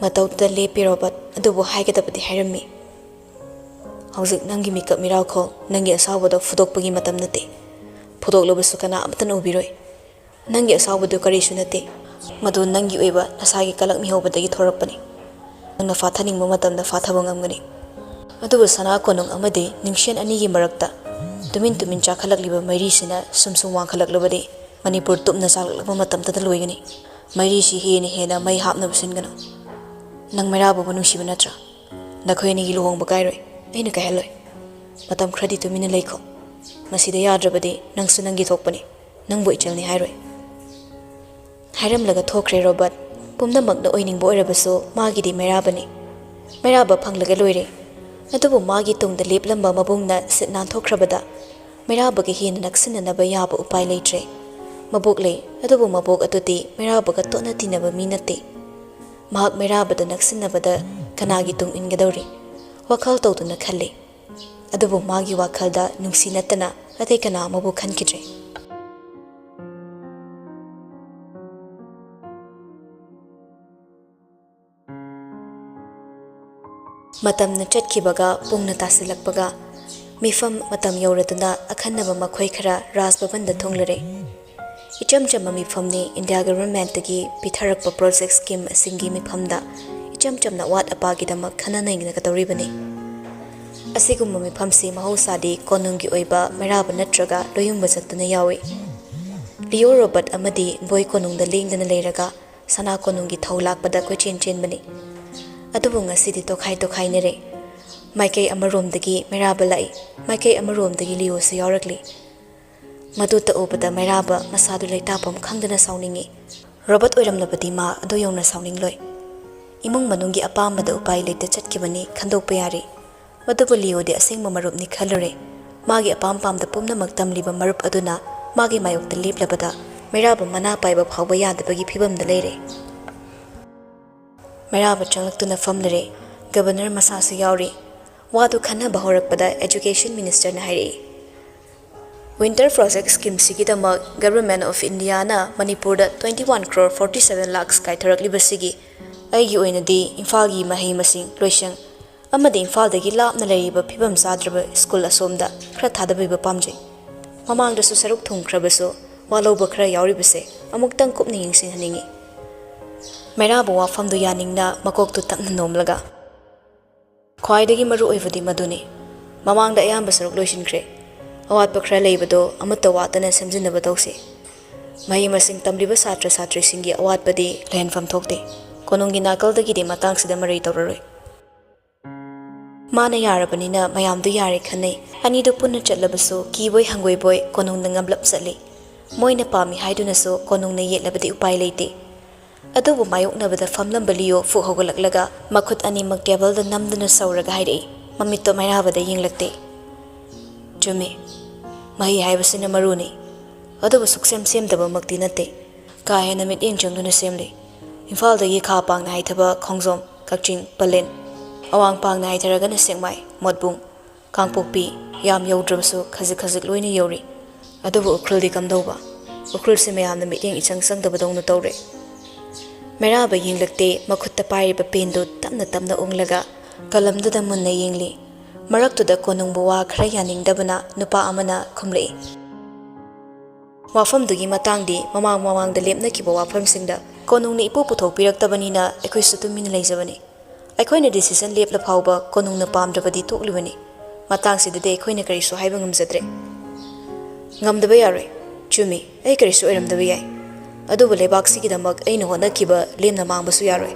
ꯃꯇꯧꯗꯨꯗ ꯂꯦꯞꯄꯤ ꯔꯣꯕꯔꯠ, ꯑꯗꯨꯕꯨ ꯍꯥꯏꯒꯗꯕꯗꯤ ꯍꯥꯏꯔꯝꯃꯤ꯫ "ꯍꯧꯖꯤꯛ ꯅꯪꯒꯤ ꯃꯤꯀꯞ ꯃꯤꯔꯥꯎꯈꯣ, ꯅꯪꯒꯤ ꯑꯁꯥꯎꯕꯗꯣ ꯐꯨꯗꯣꯛꯄꯒꯤ ꯃꯇꯝ ꯅꯠꯇꯦ꯫ ꯐꯨꯗꯣꯛꯂꯕꯁꯨ ꯀꯅꯥ ꯑꯃꯠꯇꯅ ꯎꯕꯤꯔꯣꯏ꯫ ꯅꯪꯒꯤ ꯑꯁꯥꯎꯕꯗꯨ ꯀꯔꯤꯁꯨ ꯅꯠꯇꯦ꯫ ꯃꯗꯨ ꯅꯪꯒꯤ ꯑꯣꯏꯕ ꯅꯁꯥꯒꯤ ꯀꯂꯛ ꯃꯤꯍꯧꯕꯗꯒꯤ ꯊꯣꯔꯛꯄꯅꯤ꯫ ꯅꯪꯅ ꯐꯥꯊꯅꯤꯡꯕ ꯃꯇꯝꯗ ꯐꯥꯊꯕ ꯉꯝꯒꯅꯤ꯫ ꯑꯗꯨꯕꯨ ꯁꯅꯥ ꯀꯣꯅꯨꯡ ꯑꯃꯗꯤ ꯅꯤꯡꯁꯦꯟ ꯑꯅꯤꯒꯤ ꯃꯔꯛꯇ ꯇꯨꯃꯤꯟ ꯇꯨꯃꯤꯟ ꯆꯥꯈꯠꯂꯛꯂꯤꯕ ꯃꯩꯔꯤꯁꯤꯅ ꯁꯨꯝ ꯁꯨꯝ ꯋꯥꯡꯈꯠꯂꯛꯂꯕꯗꯤ ꯃꯅꯤꯄꯨꯔ ꯇꯨꯞꯅ ꯆꯥꯛꯂꯛꯂꯕ ꯃꯇꯝꯗꯇ ꯂꯣꯏꯒꯅꯤ꯫ ꯃꯩꯔꯤꯁꯤ ꯍꯦꯟꯅ ꯍꯦꯟꯅ ꯃꯩ ꯍꯥꯞꯅꯕ ꯁꯤꯟꯒꯅꯨ꯫ ꯅꯪ ꯃꯩꯔꯥꯕꯕꯨ ꯅꯨꯡꯁꯤꯕ ꯅꯠꯇ꯭ꯔꯥ? ꯅꯈꯣꯏ ꯑꯅꯤꯒꯤ ꯂꯨꯍꯣꯡꯕ ꯀꯥꯏꯔꯣꯏ꯫ ꯑꯩꯅ ꯀꯥꯏꯍꯜꯂꯣꯏ꯫ ꯃꯇꯝ ꯈꯔꯗꯤ ꯇꯨꯃꯤꯟꯅ ꯂꯩꯈꯣ꯫ ꯃꯁꯤꯗ ꯌꯥꯗ꯭ꯔꯕꯗꯤ ꯅꯪꯁꯨ ꯅꯪꯒꯤ ꯊꯣꯛꯄꯅꯤ꯫ ꯅꯪꯕꯨ ꯏꯆꯜꯅꯤ ꯍꯥꯏꯔꯣꯏ꯫" ꯍꯥꯏꯔꯝꯂꯒ ꯊꯣꯛꯈ꯭ꯔꯦ ꯔꯣꯕꯔꯠ꯫ ꯄꯨꯝꯅꯃꯛꯅ ꯑꯣꯏꯅꯤꯡꯕ ꯑꯣꯏꯔꯕꯁꯨ ꯃꯥꯒꯤꯗꯤ ꯃꯩꯔꯥꯕꯅꯤ꯫ ꯃꯩꯔꯥꯕ ꯐꯪꯂꯒ ꯂꯣꯏꯔꯦ꯫ ꯑꯗꯨꯕꯨ ꯃꯥꯒꯤ ꯇꯨꯡꯗ ꯂꯦꯞꯂꯝꯕ ꯃꯕꯨꯡꯅ ꯁꯤꯠ ꯅꯥꯟꯊꯣꯛꯈ꯭ꯔꯕꯗ ꯃꯩꯔꯥꯕꯒ ꯍꯦꯟꯅ ꯅꯛꯁꯤꯟꯅꯅꯕ ꯌꯥꯕ ꯎꯄꯥꯏ ꯂꯩꯇ꯭ꯔꯦ꯫ ꯃꯕꯣꯛ ꯂꯩ, ꯑꯗꯨꯕꯨ ꯃꯕꯣꯛ ꯑꯗꯨꯗꯤ ꯃꯩꯔꯥꯕꯒ ꯇꯣꯠꯅ ꯇꯤꯟꯅꯕ ꯃꯤ ꯅꯠꯇꯦ꯫ ꯃꯍꯥꯛ ꯃꯩꯔꯥꯕꯗ ꯅꯛꯁꯤꯟꯅꯕꯗ ꯀꯅꯥꯒꯤ ꯇꯨꯡ ꯏꯟꯒꯗꯧꯔꯤ? ꯋꯥꯈꯜ ꯇꯧꯗꯨꯅ ꯈꯜꯂꯤ꯫ ꯑꯗꯨꯕꯨ ꯃꯥꯒꯤ ꯋꯥꯈꯜꯗ ꯅꯨꯡꯁꯤ ꯅꯠꯇꯅ ꯑꯇꯩ ꯀꯅꯥ ꯑꯃꯕꯨ ꯈꯟꯈꯤꯗ꯭ꯔꯦ꯫ ꯃꯇꯝꯅ ꯆꯠꯈꯤꯕꯒ ꯄꯨꯡꯅ ꯇꯥꯁꯤꯜꯂꯛꯄꯒ ꯃꯤꯐꯝ ꯃꯇꯝ ꯌꯧꯔꯗꯨꯅ ꯑꯈꯟꯅꯕ ꯃꯈꯣꯏ ꯈꯔ ꯔꯥꯖ ꯚꯕꯟꯗ ꯊꯨꯡꯂꯔꯦ꯫ ꯏꯆꯝ ꯆꯝꯕ ꯃꯤꯐꯝꯅꯤ꯫ ꯏꯟꯗꯤꯌꯥ ꯒꯚꯔꯟꯃꯦꯟꯠꯇꯒꯤ ꯄꯤꯊꯔꯛꯄ ꯄ꯭ꯔꯣꯖꯦꯛ ꯁ꯭ꯀꯤꯝ ꯑꯁꯤꯡꯒꯤ ꯃꯤꯐꯝꯗ ꯏꯆꯝ ꯆꯝꯅ ꯑꯋꯥꯠ ꯑꯄꯥꯒꯤꯗꯃꯛ ꯈꯟꯅ ꯅꯩꯅꯒꯗꯧꯔꯤꯕꯅꯤ꯫ ꯑꯁꯤꯒꯨꯝꯕ ꯃꯤꯐꯝꯁꯤ ꯃꯍꯧꯁꯥꯗꯤ ꯀꯣꯅꯨꯡꯒꯤ ꯑꯣꯏꯕ ꯃꯩꯔꯥꯕ ꯅꯠꯇ꯭ꯔꯒ ꯂꯣꯌꯨꯝꯕ ꯆꯠꯇꯨꯅ ꯌꯥꯎꯏ꯫ ꯂꯤꯑꯣ ꯔꯣꯕꯔꯠ ꯑꯃꯗꯤ ꯕꯣꯏ ꯀꯣꯅꯨꯡꯗ ꯂꯦꯡꯗꯅ ꯂꯩꯔꯒ ꯁꯅꯥ ꯀꯣꯅꯨꯡꯒꯤ ꯊꯧ ꯂꯥꯛꯄꯗ ꯀꯣꯏꯆꯦꯟ ꯆꯦꯟꯕꯅꯤ꯫ ꯑꯗꯨꯕꯨ ꯉꯁꯤꯗꯤ ꯇꯣꯈꯥꯏ ꯇꯣꯈꯥꯏꯅꯔꯦ꯫ ꯃꯥꯏꯀꯩ ꯑꯃꯔꯣꯝꯗꯒꯤ ꯃꯩꯔꯥꯕ ꯂꯥꯛꯏ, ꯃꯥꯏꯀꯩ ꯑꯃꯔꯣꯝꯗꯒꯤ ꯂꯤꯑꯣꯁꯨ ꯌꯥꯎꯔꯛꯂꯤ꯫ ꯃꯗꯨꯇ ꯎꯕꯗ ꯃꯩꯔꯥꯕ ꯃꯁꯥꯗꯨ ꯂꯩꯇꯥꯐꯝ ꯈꯪꯗꯅ ꯁꯥꯎꯅꯤꯡꯏ꯫ ꯔꯣꯕꯔꯠ ꯑꯣꯏꯔꯝꯂꯕꯗꯤ ꯃꯥ ꯑꯗꯨ ꯌꯧꯅ ꯁꯥꯎꯅꯤꯡꯂꯣꯏ꯫ ꯏꯃꯨꯡ ꯃꯅꯨꯡꯒꯤ ꯑꯄꯥꯝꯕꯗ ꯎꯄꯥꯏ ꯂꯩꯇ ꯆꯠꯈꯤꯕꯅꯤ, ꯈꯟꯗꯣꯛꯄ ꯌꯥꯔꯤ꯫ ꯃꯗꯨꯕꯨ ꯂꯤꯑꯣꯗꯤ ꯑꯁꯦꯡꯕ ꯃꯔꯨꯞꯅꯤ ꯈꯜꯂꯨꯔꯦ꯫ ꯃꯥꯒꯤ ꯑꯄꯥꯝ ꯄꯥꯝꯗ ꯄꯨꯝꯅꯃꯛ ꯇꯝꯂꯤꯕ ꯃꯔꯨꯞ ꯑꯗꯨꯅ ꯃꯥꯒꯤ ꯃꯥꯌꯣꯛꯇ ꯂꯦꯞꯂꯕꯗ ꯃꯩꯔꯥꯕ ꯃꯅꯥ ꯄꯥꯏꯕ ꯐꯥꯎꯕ ꯌꯥꯗꯕꯒꯤ ꯐꯤꯕꯝꯗ ꯂꯩꯔꯦ꯫ ꯃꯩꯔꯥꯕ ꯆꯪꯂꯛꯇꯨꯅ ꯐꯝꯂꯔꯦ꯫ ꯒꯕꯔꯅꯔ ꯃꯁꯥꯁꯨ ꯌꯥꯎꯔꯤ꯫ ꯋꯥꯗꯨ ꯈꯟꯅꯕ ꯍꯧꯔꯛꯄꯗ education ministerꯅ ꯍꯥꯏꯔꯛꯏ, "Winter Project schemeꯁꯤꯒꯤꯗꯃꯛ Government of Indiaꯅ ꯃꯅꯤꯄꯨꯔꯗ twenty one crore forty seven lakhs ꯀꯥꯏꯊꯔꯛꯂꯤꯕꯁꯤꯒꯤ ꯑꯩꯒꯤ ꯑꯣꯏꯅꯗꯤ ꯏꯝꯐꯥꯜꯒꯤ ꯃꯍꯩ ꯃꯁꯤꯡ ꯂꯣꯏꯁꯪ ꯑꯃꯗꯤ ꯏꯝꯐꯥꯜꯗꯒꯤ ꯂꯥꯞꯅ ꯂꯩꯔꯤꯕ ꯐꯤꯕꯝ ꯆꯥꯗ꯭ꯔꯕ ꯁ꯭ꯀꯨꯜ ꯑꯁꯣꯝꯗ ꯈꯔ ꯊꯥꯗꯕꯤꯕ ꯄꯥꯝꯖꯩ꯫ ꯃꯃꯥꯡꯗꯁꯨ ꯁꯔꯨꯛ ꯊꯨꯡꯈ꯭ꯔꯕꯁꯨ ꯋꯥꯂꯧꯕ ꯈꯔ ꯌꯥꯎꯔꯤꯕꯁꯦ ꯑꯃꯨꯛꯇꯪ ꯀꯨꯞꯅ ꯌꯦꯡꯁꯤꯟꯍꯟꯅꯤꯡꯏ꯫" ꯃꯩꯔꯥꯕ ꯋꯥꯐꯝꯗꯨ ꯌꯥꯅꯤꯡꯅ ꯃꯀꯣꯛꯇꯨ ꯇꯞꯅ ꯅꯣꯝꯂꯒ, "ꯈ꯭ꯋꯥꯏꯗꯒꯤ ꯃꯔꯨ ꯑꯣꯏꯕꯗꯤ ꯃꯗꯨꯅꯤ꯫ ꯃꯃꯥꯡꯗ ꯑꯌꯥꯝꯕ ꯁꯔꯨꯛ ꯂꯣꯏꯁꯤꯟꯈ꯭ꯔꯦ꯫ ꯑꯋꯥꯠꯄ ꯈꯔ ꯂꯩꯕꯗꯣ ꯑꯃꯠꯇ ꯋꯥꯠꯇꯅ ꯁꯦꯝꯖꯤꯟꯅꯕ ꯇꯧꯁꯤ꯫ ꯃꯍꯩ ꯃꯁꯤꯡ ꯇꯝꯂꯤꯕ ꯁꯥꯇ꯭ꯔ ꯁꯥꯇ꯭ꯔꯤꯁꯤꯡꯒꯤ ꯑꯋꯥꯠꯄꯗꯤ ꯂꯩꯍꯟꯐꯝ ꯊꯣꯛꯇꯦ꯫ ꯀꯣꯅꯨꯡꯒꯤ ꯅꯥꯀꯜꯗꯒꯤꯗꯤ ꯃꯇꯥꯡꯁꯤꯗ ꯃꯔꯩ ꯇꯧꯔꯔꯣꯏ꯫" ꯃꯥꯅ ꯌꯥꯔꯕꯅꯤꯅ ꯃꯌꯥꯝꯗꯨ ꯌꯥꯔꯦ ꯈꯟꯅꯩ꯫ ꯑꯅꯤꯗꯨ ꯄꯨꯟꯅ ꯆꯠꯂꯕꯁꯨ ꯀꯤꯕꯣꯏ ꯍꯪꯒꯣꯏꯕꯣꯏ ꯀꯣꯅꯨꯡꯗ ꯉꯝꯂꯞ ꯆꯠꯂꯤ꯫ ꯃꯣꯏꯅ ꯄꯥꯝꯃꯤ ꯍꯥꯏꯗꯨꯅꯁꯨ ꯀꯣꯅꯨꯡꯅ ꯌꯦꯠꯂꯕꯗꯤ ꯎꯄꯥꯏ ꯂꯩꯇꯦ꯫ ꯑꯗꯨꯕꯨ ꯃꯥꯌꯣꯛꯅꯕꯗ ꯐꯝꯂꯝꯕ ꯂꯤꯌꯣ ꯐꯨꯛ ꯍꯧꯒꯠꯂꯛꯂꯒ ꯃꯈꯨꯠ ꯑꯅꯤꯃꯛ ꯇꯦꯕꯜꯗ ꯅꯝꯗꯨꯅ ꯁꯧꯔꯒ ꯍꯥꯏꯔꯛꯏ, ꯃꯃꯤꯠꯇꯣ ꯃꯩꯔꯥꯕꯗ ꯌꯦꯡꯂꯛꯇꯦ꯫ "ꯆꯨꯝꯃꯤ, ꯃꯍꯩ ꯍꯥꯏꯕꯁꯤꯅ ꯃꯔꯨꯅꯤ꯫ ꯑꯗꯨꯕꯨ ꯁꯨꯛꯁꯦꯝ ꯁꯦꯝꯗꯕꯃꯛꯇꯤ ꯅꯠꯇꯦ꯫ ꯀꯥ ꯍꯦꯟꯅ ꯃꯤꯠꯌꯦꯡ ꯆꯪꯗꯨꯅ ꯁꯦꯝꯂꯤ꯫ ꯏꯝꯐꯥꯜꯗꯒꯤ ꯈꯥ ꯄꯥꯡꯅ ꯍꯥꯏꯊꯕ ꯈꯣꯡꯖꯣꯝ, ꯀꯛꯆꯤꯡ, ꯄꯂꯦꯟ, ꯑꯋꯥꯡ ꯄꯥꯡꯅ ꯍꯥꯏꯊꯔꯒꯅ ꯁꯦꯛꯃꯥꯏ, ꯃꯣꯠꯕꯨꯡ, ꯀꯥꯡꯄꯣꯛꯄꯤ, ꯌꯥꯝ ꯌꯧꯗ꯭ꯔꯕꯁꯨ ꯈꯖꯤꯛ ꯈꯖꯤꯛ ꯂꯣꯏꯅ ꯌꯧꯔꯤ꯫ ꯑꯗꯨꯕꯨ ꯎꯈ꯭ꯔꯨꯜꯗꯤ ꯀꯝꯗꯧꯕ? ꯎꯈ꯭ꯔꯨꯜꯁꯤ ꯃꯌꯥꯝꯅ ꯃꯤꯠꯌꯦꯡ ꯏꯆꯪ ꯆꯪꯗꯕꯗꯧꯅ ꯇꯧꯔꯦ꯫" ꯃꯩꯔꯥꯕ ꯌꯦꯡꯂꯛꯇꯦ, ꯃꯈꯨꯠꯇ ꯄꯥꯏꯔꯤꯕ ꯄꯦꯟꯗꯨ ꯇꯞꯅ ꯇꯞꯅ ꯎꯪꯂꯒ ꯀꯂꯝꯗꯨꯗ ꯃꯨꯟꯅ ꯌꯦꯡꯂꯤ꯫ ꯃꯔꯛꯇꯨꯗ ꯀꯣꯅꯨꯡꯕꯨ ꯋꯥ ꯈꯔ ꯌꯥꯅꯤꯡꯗꯕꯅ ꯅꯨꯄꯥ ꯑꯃꯅ ꯈꯨꯝꯂꯛꯏ, "ꯋꯥꯐꯝꯗꯨꯒꯤ ꯃꯇꯥꯡꯗꯤ ꯃꯃꯥꯡ ꯃꯃꯥꯡꯗ ꯂꯦꯞꯅꯈꯤꯕ ꯋꯥꯐꯝꯁꯤꯡꯗ ꯀꯣꯅꯨꯡꯅ ꯏꯄꯨ ꯄꯨꯊꯣꯛꯄꯤꯔꯛꯇꯕꯅꯤꯅ ꯑꯩꯈꯣꯏꯁꯨ ꯇꯨꯃꯤꯟꯅ ꯂꯩꯖꯕꯅꯤ꯫ ꯑꯩꯈꯣꯏꯅ decision ꯂꯦꯞꯂ ꯐꯥꯎꯕ ꯀꯣꯅꯨꯡꯅ ꯄꯥꯝꯗ꯭ꯔꯕꯗꯤ ꯇꯣꯛꯂꯤꯕꯅꯤ꯫ ꯃꯇꯥꯡꯁꯤꯗꯗꯤ ꯑꯩꯈꯣꯏꯅ ꯀꯔꯤꯁꯨ ꯍꯥꯏꯕ ꯉꯝꯖꯗ꯭ꯔꯦ꯫" "ꯉꯝꯗꯕ ꯌꯥꯔꯣꯏ꯫ ꯆꯨꯝꯃꯤ, ꯑꯩ ꯀꯔꯤꯁꯨ ꯑꯣꯏꯔꯝꯗꯕ ꯌꯥꯏ꯫ ꯑꯗꯨꯕꯨ ꯂꯩꯕꯥꯛꯁꯤꯒꯤꯗꯃꯛ ꯑꯩꯅ ꯍꯣꯠꯅꯈꯤꯕ ꯂꯦꯝꯅ ꯃꯥꯡꯕꯁꯨ ꯌꯥꯔꯣꯏ꯫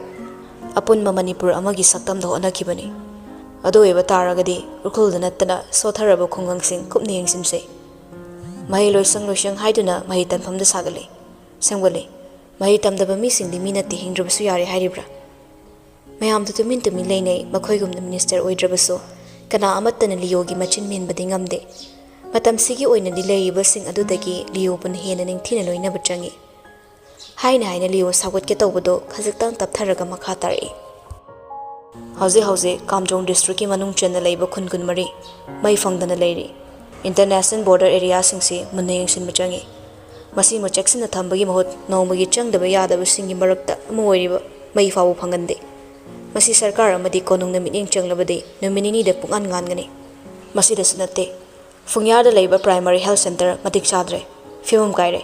ꯑꯄꯨꯟꯕ ꯃꯅꯤꯄꯨꯔ ꯑꯃꯒꯤ ꯁꯛꯇꯝꯗ ꯍꯣꯠꯅꯈꯤꯕꯅꯤ꯫ ꯑꯗꯨ ꯑꯣꯏꯕ ꯇꯥꯔꯒꯗꯤ ꯎꯈ꯭ꯔꯨꯜꯗ ꯅꯠꯇꯅ ꯁꯣꯠꯊꯔꯕ ꯈꯨꯡꯒꯪꯁꯤꯡ ꯀꯨꯞꯅ ꯌꯦꯡꯁꯤꯟꯁꯦ꯫ ꯃꯍꯩ ꯂꯣꯏꯁꯪ ꯂꯣꯏꯁꯪ ꯍꯥꯏꯗꯨꯅ ꯃꯍꯩ ꯇꯝꯐꯝꯗ ꯁꯥꯒꯠꯂꯤ, ꯁꯦꯝꯒꯠꯂꯤ꯫ ꯃꯍꯩ ꯇꯝꯗꯕ ꯃꯤꯁꯤꯡꯗꯤ ꯃꯤ ꯅꯠꯇꯦ, ꯍꯤꯡꯗ꯭ꯔꯕꯁꯨ ꯌꯥꯔꯦ ꯍꯥꯏꯔꯤꯕ꯭ꯔꯥ? ꯃꯌꯥꯝꯗꯨ ꯇꯨꯃꯤꯟ ꯇꯨꯃꯤꯟ ꯂꯩꯅꯩ꯫ ꯃꯈꯣꯏꯒꯨꯝꯅ minister ꯑꯣꯏꯗ꯭ꯔꯕꯁꯨ ꯀꯅꯥ ꯑꯃꯠꯇꯅ ꯂꯤꯌꯣꯒꯤ ꯃꯆꯤꯟ ꯃꯦꯟꯕꯗꯤ ꯉꯝꯗꯦ꯫ ꯃꯇꯝꯁꯤꯒꯤ ꯑꯣꯏꯅꯗꯤ ꯂꯩꯔꯤꯕꯁꯤꯡ ꯑꯗꯨꯗꯒꯤ ꯂꯤꯌꯣꯕꯨꯅ ꯍꯦꯟꯅ ꯅꯤꯡꯊꯤꯅ ꯂꯣꯏꯅꯕ ꯆꯪꯏ꯫ ꯍꯥꯏꯅ ꯍꯥꯏꯅ ꯂꯤꯌꯣ ꯁꯥꯎꯒꯠꯀꯦ ꯇꯧꯕꯗꯣ ꯈꯖꯤꯛꯇꯪ ꯇꯞꯊꯔꯒ ꯃꯈꯥ ꯇꯥꯔꯛꯏ꯫ ꯍꯧꯖꯤꯛ ꯍꯧꯖꯤꯛ ꯀꯥꯝꯖꯣꯡ ꯗꯤꯁꯇ꯭ꯔꯤꯛꯀꯤ ꯃꯅꯨꯡ ꯆꯟꯅ ꯂꯩꯕ ꯈꯨꯟ ꯀꯨꯟꯃꯔꯤ ꯃꯩ ꯐꯪꯗꯅ ꯂꯩꯔꯤ꯫ ꯏꯟꯇꯔꯅꯦꯁꯅꯦꯜ ꯕꯣꯔꯗꯔ ꯑꯦꯔꯤꯌꯥꯁꯤꯡꯁꯤ ꯃꯨꯟꯅ ꯌꯦꯡꯁꯤꯟꯕ ꯆꯪꯏ꯫ ꯃꯁꯤꯃ ꯆꯦꯛꯁꯤꯟꯅ ꯊꯝꯕꯒꯤ ꯃꯍꯨꯠ ꯅꯣꯡꯃꯒꯤ ꯆꯪꯗꯕ ꯌꯥꯗꯕꯁꯤꯡꯒꯤ ꯃꯔꯛꯇ ꯑꯃ ꯑꯣꯏꯔꯤꯕ ꯃꯩ ꯐꯥꯎꯕ ꯐꯪꯍꯟꯗꯦ꯫ ꯃꯁꯤ ꯁꯔꯀꯥꯔ ꯑꯃꯗꯤ ꯀꯣꯅꯨꯡꯅ ꯃꯤꯠꯌꯦꯡ ꯆꯪꯂꯕꯗꯤ ꯅꯨꯃꯤꯠ ꯅꯤꯅꯤꯗ ꯄꯨꯡꯉꯥꯟ ꯉꯥꯟꯒꯅꯤ꯫ ꯃꯁꯤꯗꯁꯨ ꯅꯠꯇꯦ, ꯐꯨꯡꯌꯥꯔꯗ ꯂꯩꯕ ꯄ꯭ꯔꯥꯏꯃꯥꯔꯤ ꯍꯦꯜꯊ ꯁꯦꯟꯇꯔ ꯃꯇꯤꯛ ꯆꯥꯗ꯭ꯔꯦ, ꯐꯤꯕꯝ ꯀꯥꯏꯔꯦ꯫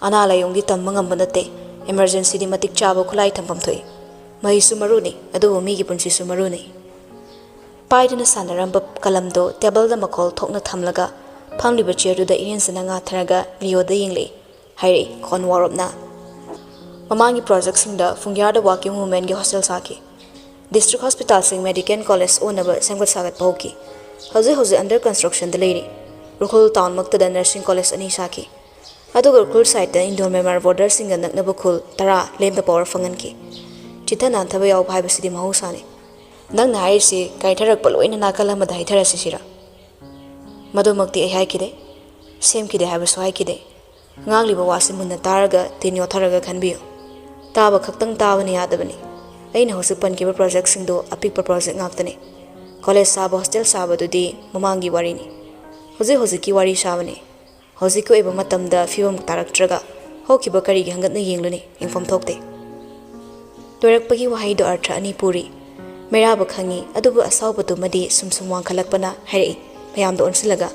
ꯑꯅꯥ ꯂꯥꯏꯌꯣꯡꯗꯤ ꯇꯝꯕ ꯉꯝꯕ ꯅꯠꯇꯦ꯫ ꯏꯃꯔꯖꯦꯟꯁꯤꯗꯤ ꯃꯇꯤꯛ ꯆꯥꯕ ꯈꯨꯠꯂꯥꯏ ꯊꯝꯐꯝ ꯊꯣꯛꯏ꯫ ꯃꯍꯩꯁꯨ ꯃꯔꯨꯅꯤ, ꯑꯗꯨꯕꯨ ꯃꯤꯒꯤ ꯄꯨꯟꯁꯤꯁꯨ ꯃꯔꯨꯅꯤ꯫ ꯄꯥꯏꯗꯨꯅ ꯁꯥꯟꯅꯔꯝꯕ ꯀꯂꯝꯗꯣ ꯇꯦꯕꯜꯗ ꯃꯈꯣꯜ ꯊꯣꯛꯅ ꯊꯝꯂꯒ ꯐꯝꯂꯤꯕ ꯆꯤꯌꯔꯗꯨꯗ ꯏꯔꯦꯟꯖꯅ ꯉꯥꯊꯔꯒ ꯂꯤꯌꯣꯗ ꯌꯦꯡꯂꯛꯏ꯫ ꯍꯥꯏꯔꯛꯏ ꯈꯣꯟ ꯋꯥꯔꯣꯞꯅ꯫ ꯃꯃꯥꯡꯒꯤ ꯄ꯭ꯔꯣꯖꯦꯛꯁꯤꯡꯗ ꯐꯨꯡꯌꯥꯔꯗ ꯋꯥꯔꯀꯤꯡ ꯋꯨꯃꯦꯟꯒꯤ ꯍꯣꯁꯇꯦꯜ ꯁꯥꯈꯤ꯫ ꯗꯤꯁꯇ꯭ꯔꯤꯛ ꯍꯣꯁꯄꯤꯇꯥꯜꯁꯤꯡ ꯃꯦꯗꯤꯀꯦꯜ ꯀꯣꯂꯦꯖ ꯑꯣꯟꯅꯕ ꯁꯦꯝꯒꯠ ꯁꯥꯒꯠꯄ ꯍꯧꯈꯤ꯫ ꯍꯧꯖꯤꯛ ꯍꯧꯖꯤꯛ ꯑꯟꯗꯔ ꯀꯟꯁꯇ꯭ꯔꯛꯁꯟꯗ ꯂꯩꯔꯤ꯫ ꯎꯈ꯭ꯔꯨꯜ ꯇꯥꯎꯟꯃꯛꯇꯗ ꯅꯔꯁꯤꯡ ꯀꯣꯂꯦꯖ ꯑꯅꯤ ꯁꯥꯈꯤ꯫ ꯑꯗꯨꯒ ꯎꯈ꯭ꯔꯨꯜ ꯁꯥꯏꯠꯇ ꯏꯟꯗꯣ ꯃ꯭ꯌꯥꯟꯃꯥꯔ ꯕꯣꯔꯗꯔꯁꯤꯡꯒ ꯅꯛꯅꯕ ꯈꯨꯜ ꯇꯔꯥ ꯂꯦꯝꯅ ꯄꯋꯥꯔ ꯐꯪꯍꯟꯈꯤ꯫ ꯆꯤꯠꯊ ꯅꯥꯟꯊꯕ ꯌꯥꯎꯕ ꯍꯥꯏꯕꯁꯤꯗꯤ ꯃꯍꯧꯁꯥꯅꯤ꯫ ꯅꯪꯅ ꯍꯥꯏꯔꯤꯁꯤ ꯀꯥꯏꯊꯔꯛꯄ ꯂꯣꯏꯅ ꯅꯥꯀꯜ ꯑꯃꯗ ꯍꯩꯊꯔꯁꯤ ꯁꯤꯔꯥ? ꯃꯗꯨꯃꯛꯇꯤ ꯑꯩ ꯍꯥꯏꯈꯤꯗꯦ, ꯁꯦꯝꯈꯤꯗꯦ ꯍꯥꯏꯕꯁꯨ ꯍꯥꯏꯈꯤꯗꯦ꯫ ꯉꯥꯡꯂꯤꯕ ꯋꯥꯁꯤ ꯃꯨꯟꯅ ꯇꯥꯔꯒ ꯇꯤꯟ ꯌꯣꯠꯊꯔꯒ ꯈꯟꯕꯤꯌꯨ꯫ ꯇꯥꯕ ꯈꯛꯇꯪ ꯇꯥꯕꯅ ꯌꯥꯗꯕꯅꯤ꯫ ꯑꯩꯅ ꯍꯧꯖꯤꯛ ꯄꯟꯈꯤꯕ ꯄ꯭ꯔꯣꯖꯦꯛꯁꯤꯡꯗꯨ ꯑꯄꯤꯛꯄ ꯄ꯭ꯔꯣꯖꯦꯛ ꯉꯥꯛꯇꯅꯤ꯫ ꯀꯣꯂꯦꯖ ꯁꯥꯕ, ꯍꯣꯁꯇꯦꯜ ꯁꯥꯕꯗꯨꯗꯤ ꯃꯃꯥꯡꯒꯤ ꯋꯥꯔꯤꯅꯤ꯫ ꯍꯧꯖꯤꯛ ꯍꯧꯖꯤꯛꯀꯤ ꯋꯥꯔꯤ ꯁꯥꯕꯅꯤ꯫ ꯍꯧꯖꯤꯛꯀꯤ ꯑꯣꯏꯕ ꯃꯇꯝꯗ ꯐꯤꯕꯝ ꯇꯥꯔꯛꯇ꯭ꯔꯒ ꯍꯧꯈꯤꯕ ꯀꯔꯤꯒꯤ ꯍꯪꯒꯠꯅ ꯌꯦꯡꯂꯨꯅꯤ? ꯌꯦꯡꯐꯝ ꯊꯣꯛꯇꯦ꯫ ꯂꯣꯏꯔꯛꯄꯒꯤ ꯋꯥꯍꯩꯗꯣ ꯑꯔꯊ ꯑꯅꯤ ꯄꯨꯔꯤ꯫ ꯃꯩꯔꯥꯕ ꯈꯪꯉꯤ, ꯑꯗꯨꯕꯨ ꯑꯁꯥꯎꯕꯗꯨꯃꯗꯤ ꯁꯨꯝ ꯁꯨꯝ ꯋꯥꯡꯈꯠꯂꯛꯄꯅ ꯍꯥꯏꯔꯛꯏ, ꯃꯌꯥꯝꯗ ꯑꯣꯟꯁꯤꯜꯂꯒ꯫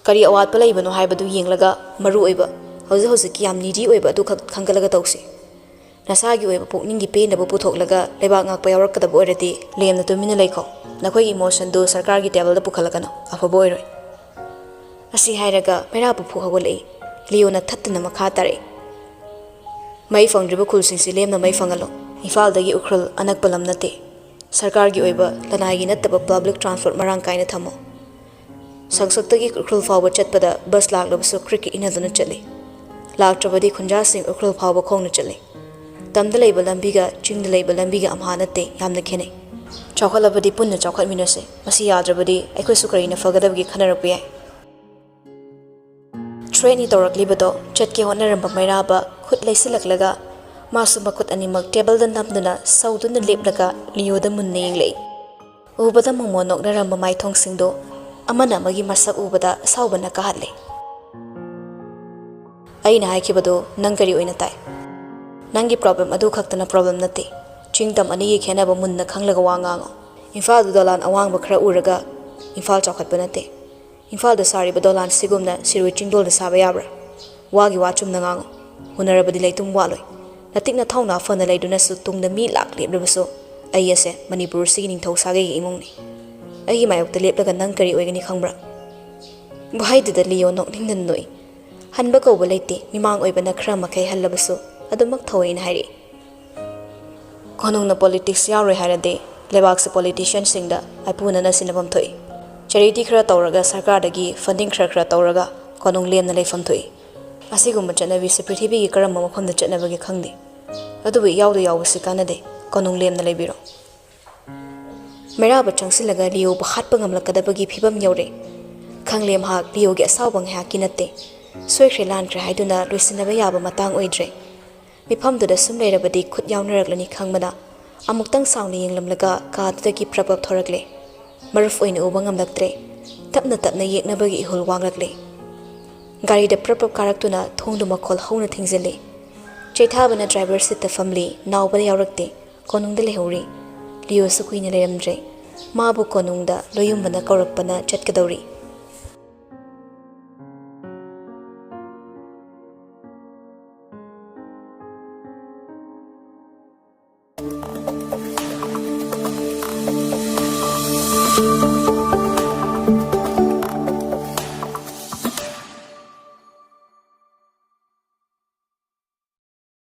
ꯀꯔꯤ ꯑꯋꯥꯠꯄ ꯂꯩꯕꯅꯣ ꯍꯥꯏꯕꯗꯨ ꯌꯦꯡꯂꯒ ꯃꯔꯨ ꯑꯣꯏꯕ, ꯍꯧꯖꯤꯛ ꯍꯧꯖꯤꯛꯀꯤ ꯌꯥꯝ ꯅꯤꯗꯤ ꯑꯣꯏꯕ ꯑꯗꯨꯈꯛ ꯈꯟꯒꯠꯂꯒ ꯇꯧꯁꯤ꯫ ꯅꯁꯥꯒꯤ ꯑꯣꯏꯕ ꯄꯨꯛꯅꯤꯡꯒꯤ ꯄꯦꯟꯗꯕ ꯄꯨꯊꯣꯛꯂꯒ ꯂꯩꯕꯥꯛ ꯉꯥꯛꯄ ꯌꯥꯎꯔꯛꯀꯗꯕ ꯑꯣꯏꯔꯗꯤ ꯂꯦꯝꯅ ꯇꯨꯃꯤꯟꯅ ꯂꯩꯈꯣ꯫ ꯅꯈꯣꯏꯒꯤ ꯏꯃꯣꯁꯟꯗꯨ ꯁꯔꯀꯥꯔꯒꯤ ꯇꯦꯕꯜꯗ ꯄꯨꯈꯠꯂꯛꯀꯅꯨ, ꯑꯐꯕ ꯑꯣꯏꯔꯣꯏ꯫ ꯑꯁꯤ ꯍꯥꯏꯔꯒ ꯃꯩꯔꯥꯕ ꯐꯨꯛ ꯍꯧꯒꯠꯂꯛꯏ꯫ ꯂꯤꯌꯣꯅ ꯊꯠꯇꯨꯅ ꯃꯈꯥ ꯇꯥꯔꯛꯏ꯫ ꯃꯩ ꯐꯪꯗ꯭ꯔꯤꯕ ꯈꯨꯜꯁꯤꯡꯁꯤ ꯂꯦꯝꯅ ꯃꯩ ꯐꯪꯍꯜꯂꯣ꯫ ꯏꯝꯐꯥꯜꯗꯒꯤ ꯎꯈ꯭ꯔꯨꯜ ꯑꯅꯛꯄ ꯂꯝ ꯅꯠꯇꯦ꯫ ꯁꯔꯀꯥꯔꯒꯤ ꯑꯣꯏꯕ ꯂꯅꯥꯏꯒꯤ ꯅꯠꯇꯕ ꯄꯕ꯭ꯂꯤꯛ ꯇ꯭ꯔꯥꯟꯁꯄꯣꯔꯠ ꯃꯔꯥꯡ ꯀꯥꯏꯅ ꯊꯝꯃꯣ꯫ ꯁꯪꯁꯛꯇꯒꯤ ꯎꯈ꯭ꯔꯨꯜ ꯐꯥꯎꯕ ꯆꯠꯄꯗ ꯕꯁ ꯂꯥꯛꯂꯕꯁꯨ ꯀ꯭ꯔꯤꯛ ꯀ꯭ꯔꯤꯛ ꯏꯟꯅꯗꯨꯅ ꯆꯠꯂꯤ꯫ ꯂꯥꯛꯇ꯭ꯔꯕꯗꯤ ꯈꯨꯟꯖꯥꯁꯤꯡ ꯎꯈ꯭ꯔꯨꯜ ꯐꯥꯎꯕ ꯈꯣꯡꯅ ꯆꯠꯂꯤ꯫ ꯇꯝꯗ ꯂꯩꯕ ꯂꯝꯕꯤꯒ ꯆꯤꯡꯗ ꯂꯩꯕ ꯂꯝꯕꯤꯒ ꯑꯝꯍꯥ ꯅꯠꯇꯦ, ꯌꯥꯝꯅ ꯈꯦꯠꯅꯩ꯫ ꯆꯥꯎꯈꯠꯂꯕꯗꯤ ꯄꯨꯟꯅ ꯆꯥꯎꯈꯠꯃꯤꯟꯅꯁꯦ꯫ ꯃꯁꯤ ꯌꯥꯗ꯭ꯔꯕꯗꯤ ꯑꯩꯈꯣꯏꯁꯨ ꯀꯔꯤꯅ ꯐꯒꯗꯕꯒꯦ ꯈꯟꯅꯔꯛꯄ ꯌꯥꯏ꯫ ꯇ꯭ꯔꯦꯠꯅꯤ ꯇꯧꯔꯛꯂꯤꯕꯗꯣ ꯆꯠꯀꯦ ꯍꯣꯠꯅꯔꯝꯕ ꯃꯩꯔꯥꯕ ꯈꯨꯠ ꯂꯩꯁꯤꯜꯂꯛꯂꯒ ꯃꯥꯁꯨ ꯃꯈꯨꯠ ꯑꯅꯤꯃꯛ ꯇꯦꯕꯜꯗ ꯅꯝꯗꯨꯅ ꯁꯧꯗꯨꯅ ꯂꯦꯞꯂꯒ ꯂꯤꯌꯣꯗ ꯃꯨꯟꯅ ꯌꯦꯡꯂꯛꯏ꯫ ꯎꯕꯗ ꯃꯣꯃꯣꯟ ꯅꯣꯛꯅꯔꯝꯕ ꯃꯥꯏꯊꯣꯡꯁꯤꯡꯗꯣ ꯑꯃꯅ ꯑꯃꯒꯤ ꯃꯁꯛ ꯎꯕꯗ ꯑꯁꯥꯎꯕꯅ ꯀꯥꯍꯠꯂꯦ꯫ "ꯑꯩꯅ ꯍꯥꯏꯈꯤꯕꯗꯣ ꯅꯪ ꯀꯔꯤ ꯑꯣꯏꯅ ꯇꯥꯏ? ꯅꯪꯒꯤ ꯄ꯭ꯔꯣꯕ꯭ꯂꯦꯝ ꯑꯗꯨ ꯈꯛꯇꯅ ꯄ꯭ꯔꯣꯕ꯭ꯂꯦꯝ ꯅꯠꯇꯦ꯫ ꯆꯤꯡ ꯇꯝ ꯑꯅꯤꯒꯤ ꯈꯦꯠꯅꯕ ꯃꯨꯟꯅ ꯈꯪꯂꯒ ꯋꯥ ꯉꯥꯡꯉꯨ꯫ ꯏꯝꯐꯥꯜꯗ ꯗꯣꯂꯥꯟ ꯑꯋꯥꯡꯕ ꯈꯔ ꯎꯔꯒ ꯏꯝꯐꯥꯜ ꯆꯥꯎꯈꯠꯄ ꯅꯠꯇꯦ꯫ ꯏꯝꯐꯥꯜꯗ ꯁꯥꯔꯤꯕ ꯗꯣꯂꯥꯟ ꯁꯤꯒꯨꯝꯅ ꯁꯤꯔꯣꯏ ꯆꯤꯡꯗꯣꯜꯗ ꯁꯥꯕ ꯌꯥꯕ꯭ꯔꯥ? ꯋꯥꯒꯤ ꯋꯥ ꯆꯨꯝꯅ ꯉꯥꯡꯉꯨ꯫ ꯍꯨꯟꯅꯔꯕꯗꯤ ꯂꯩꯇꯨꯝ ꯋꯥꯠꯂꯣꯏ꯫ ꯅꯇꯤꯛ ꯅꯊꯧꯅꯥ ꯐꯅ ꯂꯩꯗꯨꯅꯁꯨ ꯇꯨꯡꯗ ꯃꯤ ꯂꯥꯛ ꯂꯦꯞꯂꯕꯁꯨ ꯑꯩ ꯑꯁꯦ ꯃꯅꯤꯄꯨꯔ ꯑꯁꯤꯒꯤ ꯅꯤꯡꯊꯧ ꯁꯥꯒꯩꯒꯤ ꯏꯃꯨꯡꯅꯤ꯫ ꯑꯩꯒꯤ ꯃꯥꯌꯣꯛꯇ ꯂꯦꯞꯂꯒ ꯅꯪ ꯀꯔꯤ ꯑꯣꯏꯒꯅꯤ ꯈꯪꯕ꯭ꯔꯥ?" ꯋꯥꯍꯩꯗꯨꯗ ꯂꯤꯌꯣ ꯅꯣꯛꯅꯤꯡꯗꯅ ꯅꯣꯛꯏ꯫ ꯍꯟꯕ ꯀꯧꯕ ꯂꯩꯇꯦ, ꯃꯤꯃꯥꯡ ꯑꯣꯏꯕꯅ ꯈꯔ ꯃꯈꯩ ꯍꯜꯂꯕꯁꯨ ꯑꯗꯨꯃꯛ ꯊꯧꯑꯣꯏꯅ ꯍꯥꯏꯔꯛꯏ꯫ "ꯀꯣꯅꯨꯡꯅ ꯄꯣꯂꯤꯇꯤꯛꯁ ꯌꯥꯎꯔꯣꯏ ꯍꯥꯏꯔꯗꯤ ꯂꯩꯕꯥꯛꯁꯦ ꯄꯣꯂꯤꯇꯤꯁꯤꯌꯥꯟꯁꯤꯡꯗ ꯑꯩꯄꯨꯅꯅ ꯁꯤꯟꯅꯐꯝ ꯊꯣꯛꯏ꯫ ꯆꯦꯔꯤꯇꯤ ꯈꯔ ꯇꯧꯔꯒ ꯁꯔꯀꯥꯔꯗꯒꯤ ꯐꯟꯗꯤꯡ ꯈꯔ ꯈꯔ ꯇꯧꯔꯒ ꯀꯣꯅꯨꯡ ꯂꯦꯝꯅ ꯂꯩꯐꯝ ꯊꯣꯛꯏ꯫ ꯑꯁꯤꯒꯨꯝꯕ ꯆꯠꯅꯕꯤꯁꯦ ꯄ꯭ꯔꯤꯊꯤꯕꯤꯒꯤ ꯀꯔꯝꯕ ꯃꯐꯝꯗ ꯆꯠꯅꯕꯒꯦ ꯈꯪꯗꯦ꯫ ꯑꯗꯨꯕꯨ ꯏꯌꯥꯎꯗ ꯌꯥꯎꯕꯁꯤ ꯀꯥꯟꯅꯗꯦ꯫ ꯀꯣꯅꯨꯡ ꯂꯦꯝꯅ ꯂꯩꯕꯤꯔꯣ꯫" ꯃꯩꯔꯥꯕ ꯆꯪꯁꯤꯜꯂꯒ ꯂꯤꯌꯣꯕꯨ ꯍꯥꯠꯄ ꯉꯝꯂꯛꯀꯗꯕꯒꯤ ꯐꯤꯕꯝ ꯌꯧꯔꯦ꯫ ꯈꯪꯂꯦ ꯃꯍꯥꯛ ꯂꯤꯌꯣꯒꯤ ꯑꯁꯥꯎꯕ ꯉꯥꯏꯍꯥꯛꯀꯤ ꯅꯠꯇꯦ꯫ ꯁꯣꯏꯈ꯭ꯔꯦ ꯂꯥꯟꯈ꯭ꯔꯦ ꯍꯥꯏꯗꯨꯅ ꯂꯣꯏꯁꯤꯟꯅꯕ ꯌꯥꯕ ꯃꯇꯥꯡ ꯑꯣꯏꯗ꯭ꯔꯦ꯫ ꯃꯤꯐꯝꯗꯨꯗ ꯁꯨꯝ ꯂꯩꯔꯕꯗꯤ ꯈꯨꯠ ꯌꯥꯎꯅꯔꯛꯂꯅꯤ ꯈꯪꯕꯅ ꯑꯃꯨꯛꯇꯪ ꯁꯥꯎꯅ ꯌꯦꯡꯂꯝꯂꯒ ꯀꯥꯗꯨꯗꯒꯤ ꯄ꯭ꯔꯞ ꯄ꯭ꯔꯞ ꯊꯣꯔꯛꯂꯦ꯫ ꯃꯔꯨꯞ ꯑꯣꯏꯅ ꯎꯕ ꯉꯝꯂꯛꯇ꯭ꯔꯦ꯫ ꯇꯞꯅ ꯇꯞꯅ ꯌꯦꯛꯅꯕꯒꯤ ꯏꯍꯨꯜ ꯋꯥꯡꯂꯛꯂꯦ꯫ ꯒꯥꯔꯤꯗ ꯄ꯭ꯔꯞ ꯄ꯭ꯔꯞ ꯀꯥꯔꯛꯇꯨꯅ ꯊꯣꯡꯗꯨ ꯃꯈꯣꯜ ꯍꯧꯅ ꯊꯤꯡꯖꯤꯜꯂꯤ꯫ ꯆꯩꯊꯥꯕꯅ ꯗ꯭ꯔꯥꯏꯚꯔ ꯁꯤꯠꯇ ꯐꯝꯂꯤ, ꯅꯥꯎꯕ ꯌꯥꯎꯔꯛꯇꯦ꯫ ꯀꯣꯅꯨꯡꯗ ꯂꯩꯍꯧꯔꯤ꯫ ꯂꯤꯌꯣꯁꯨ ꯀꯨꯏꯅ ꯂꯩꯔꯝꯗ꯭ꯔꯦ꯫ ꯃꯥꯕꯨ ꯀꯣꯅꯨꯡꯗ ꯂꯣꯌꯨꯝꯕꯅ ꯀꯧꯔꯛꯄꯅ ꯆꯠꯀꯗꯧꯔꯤ꯫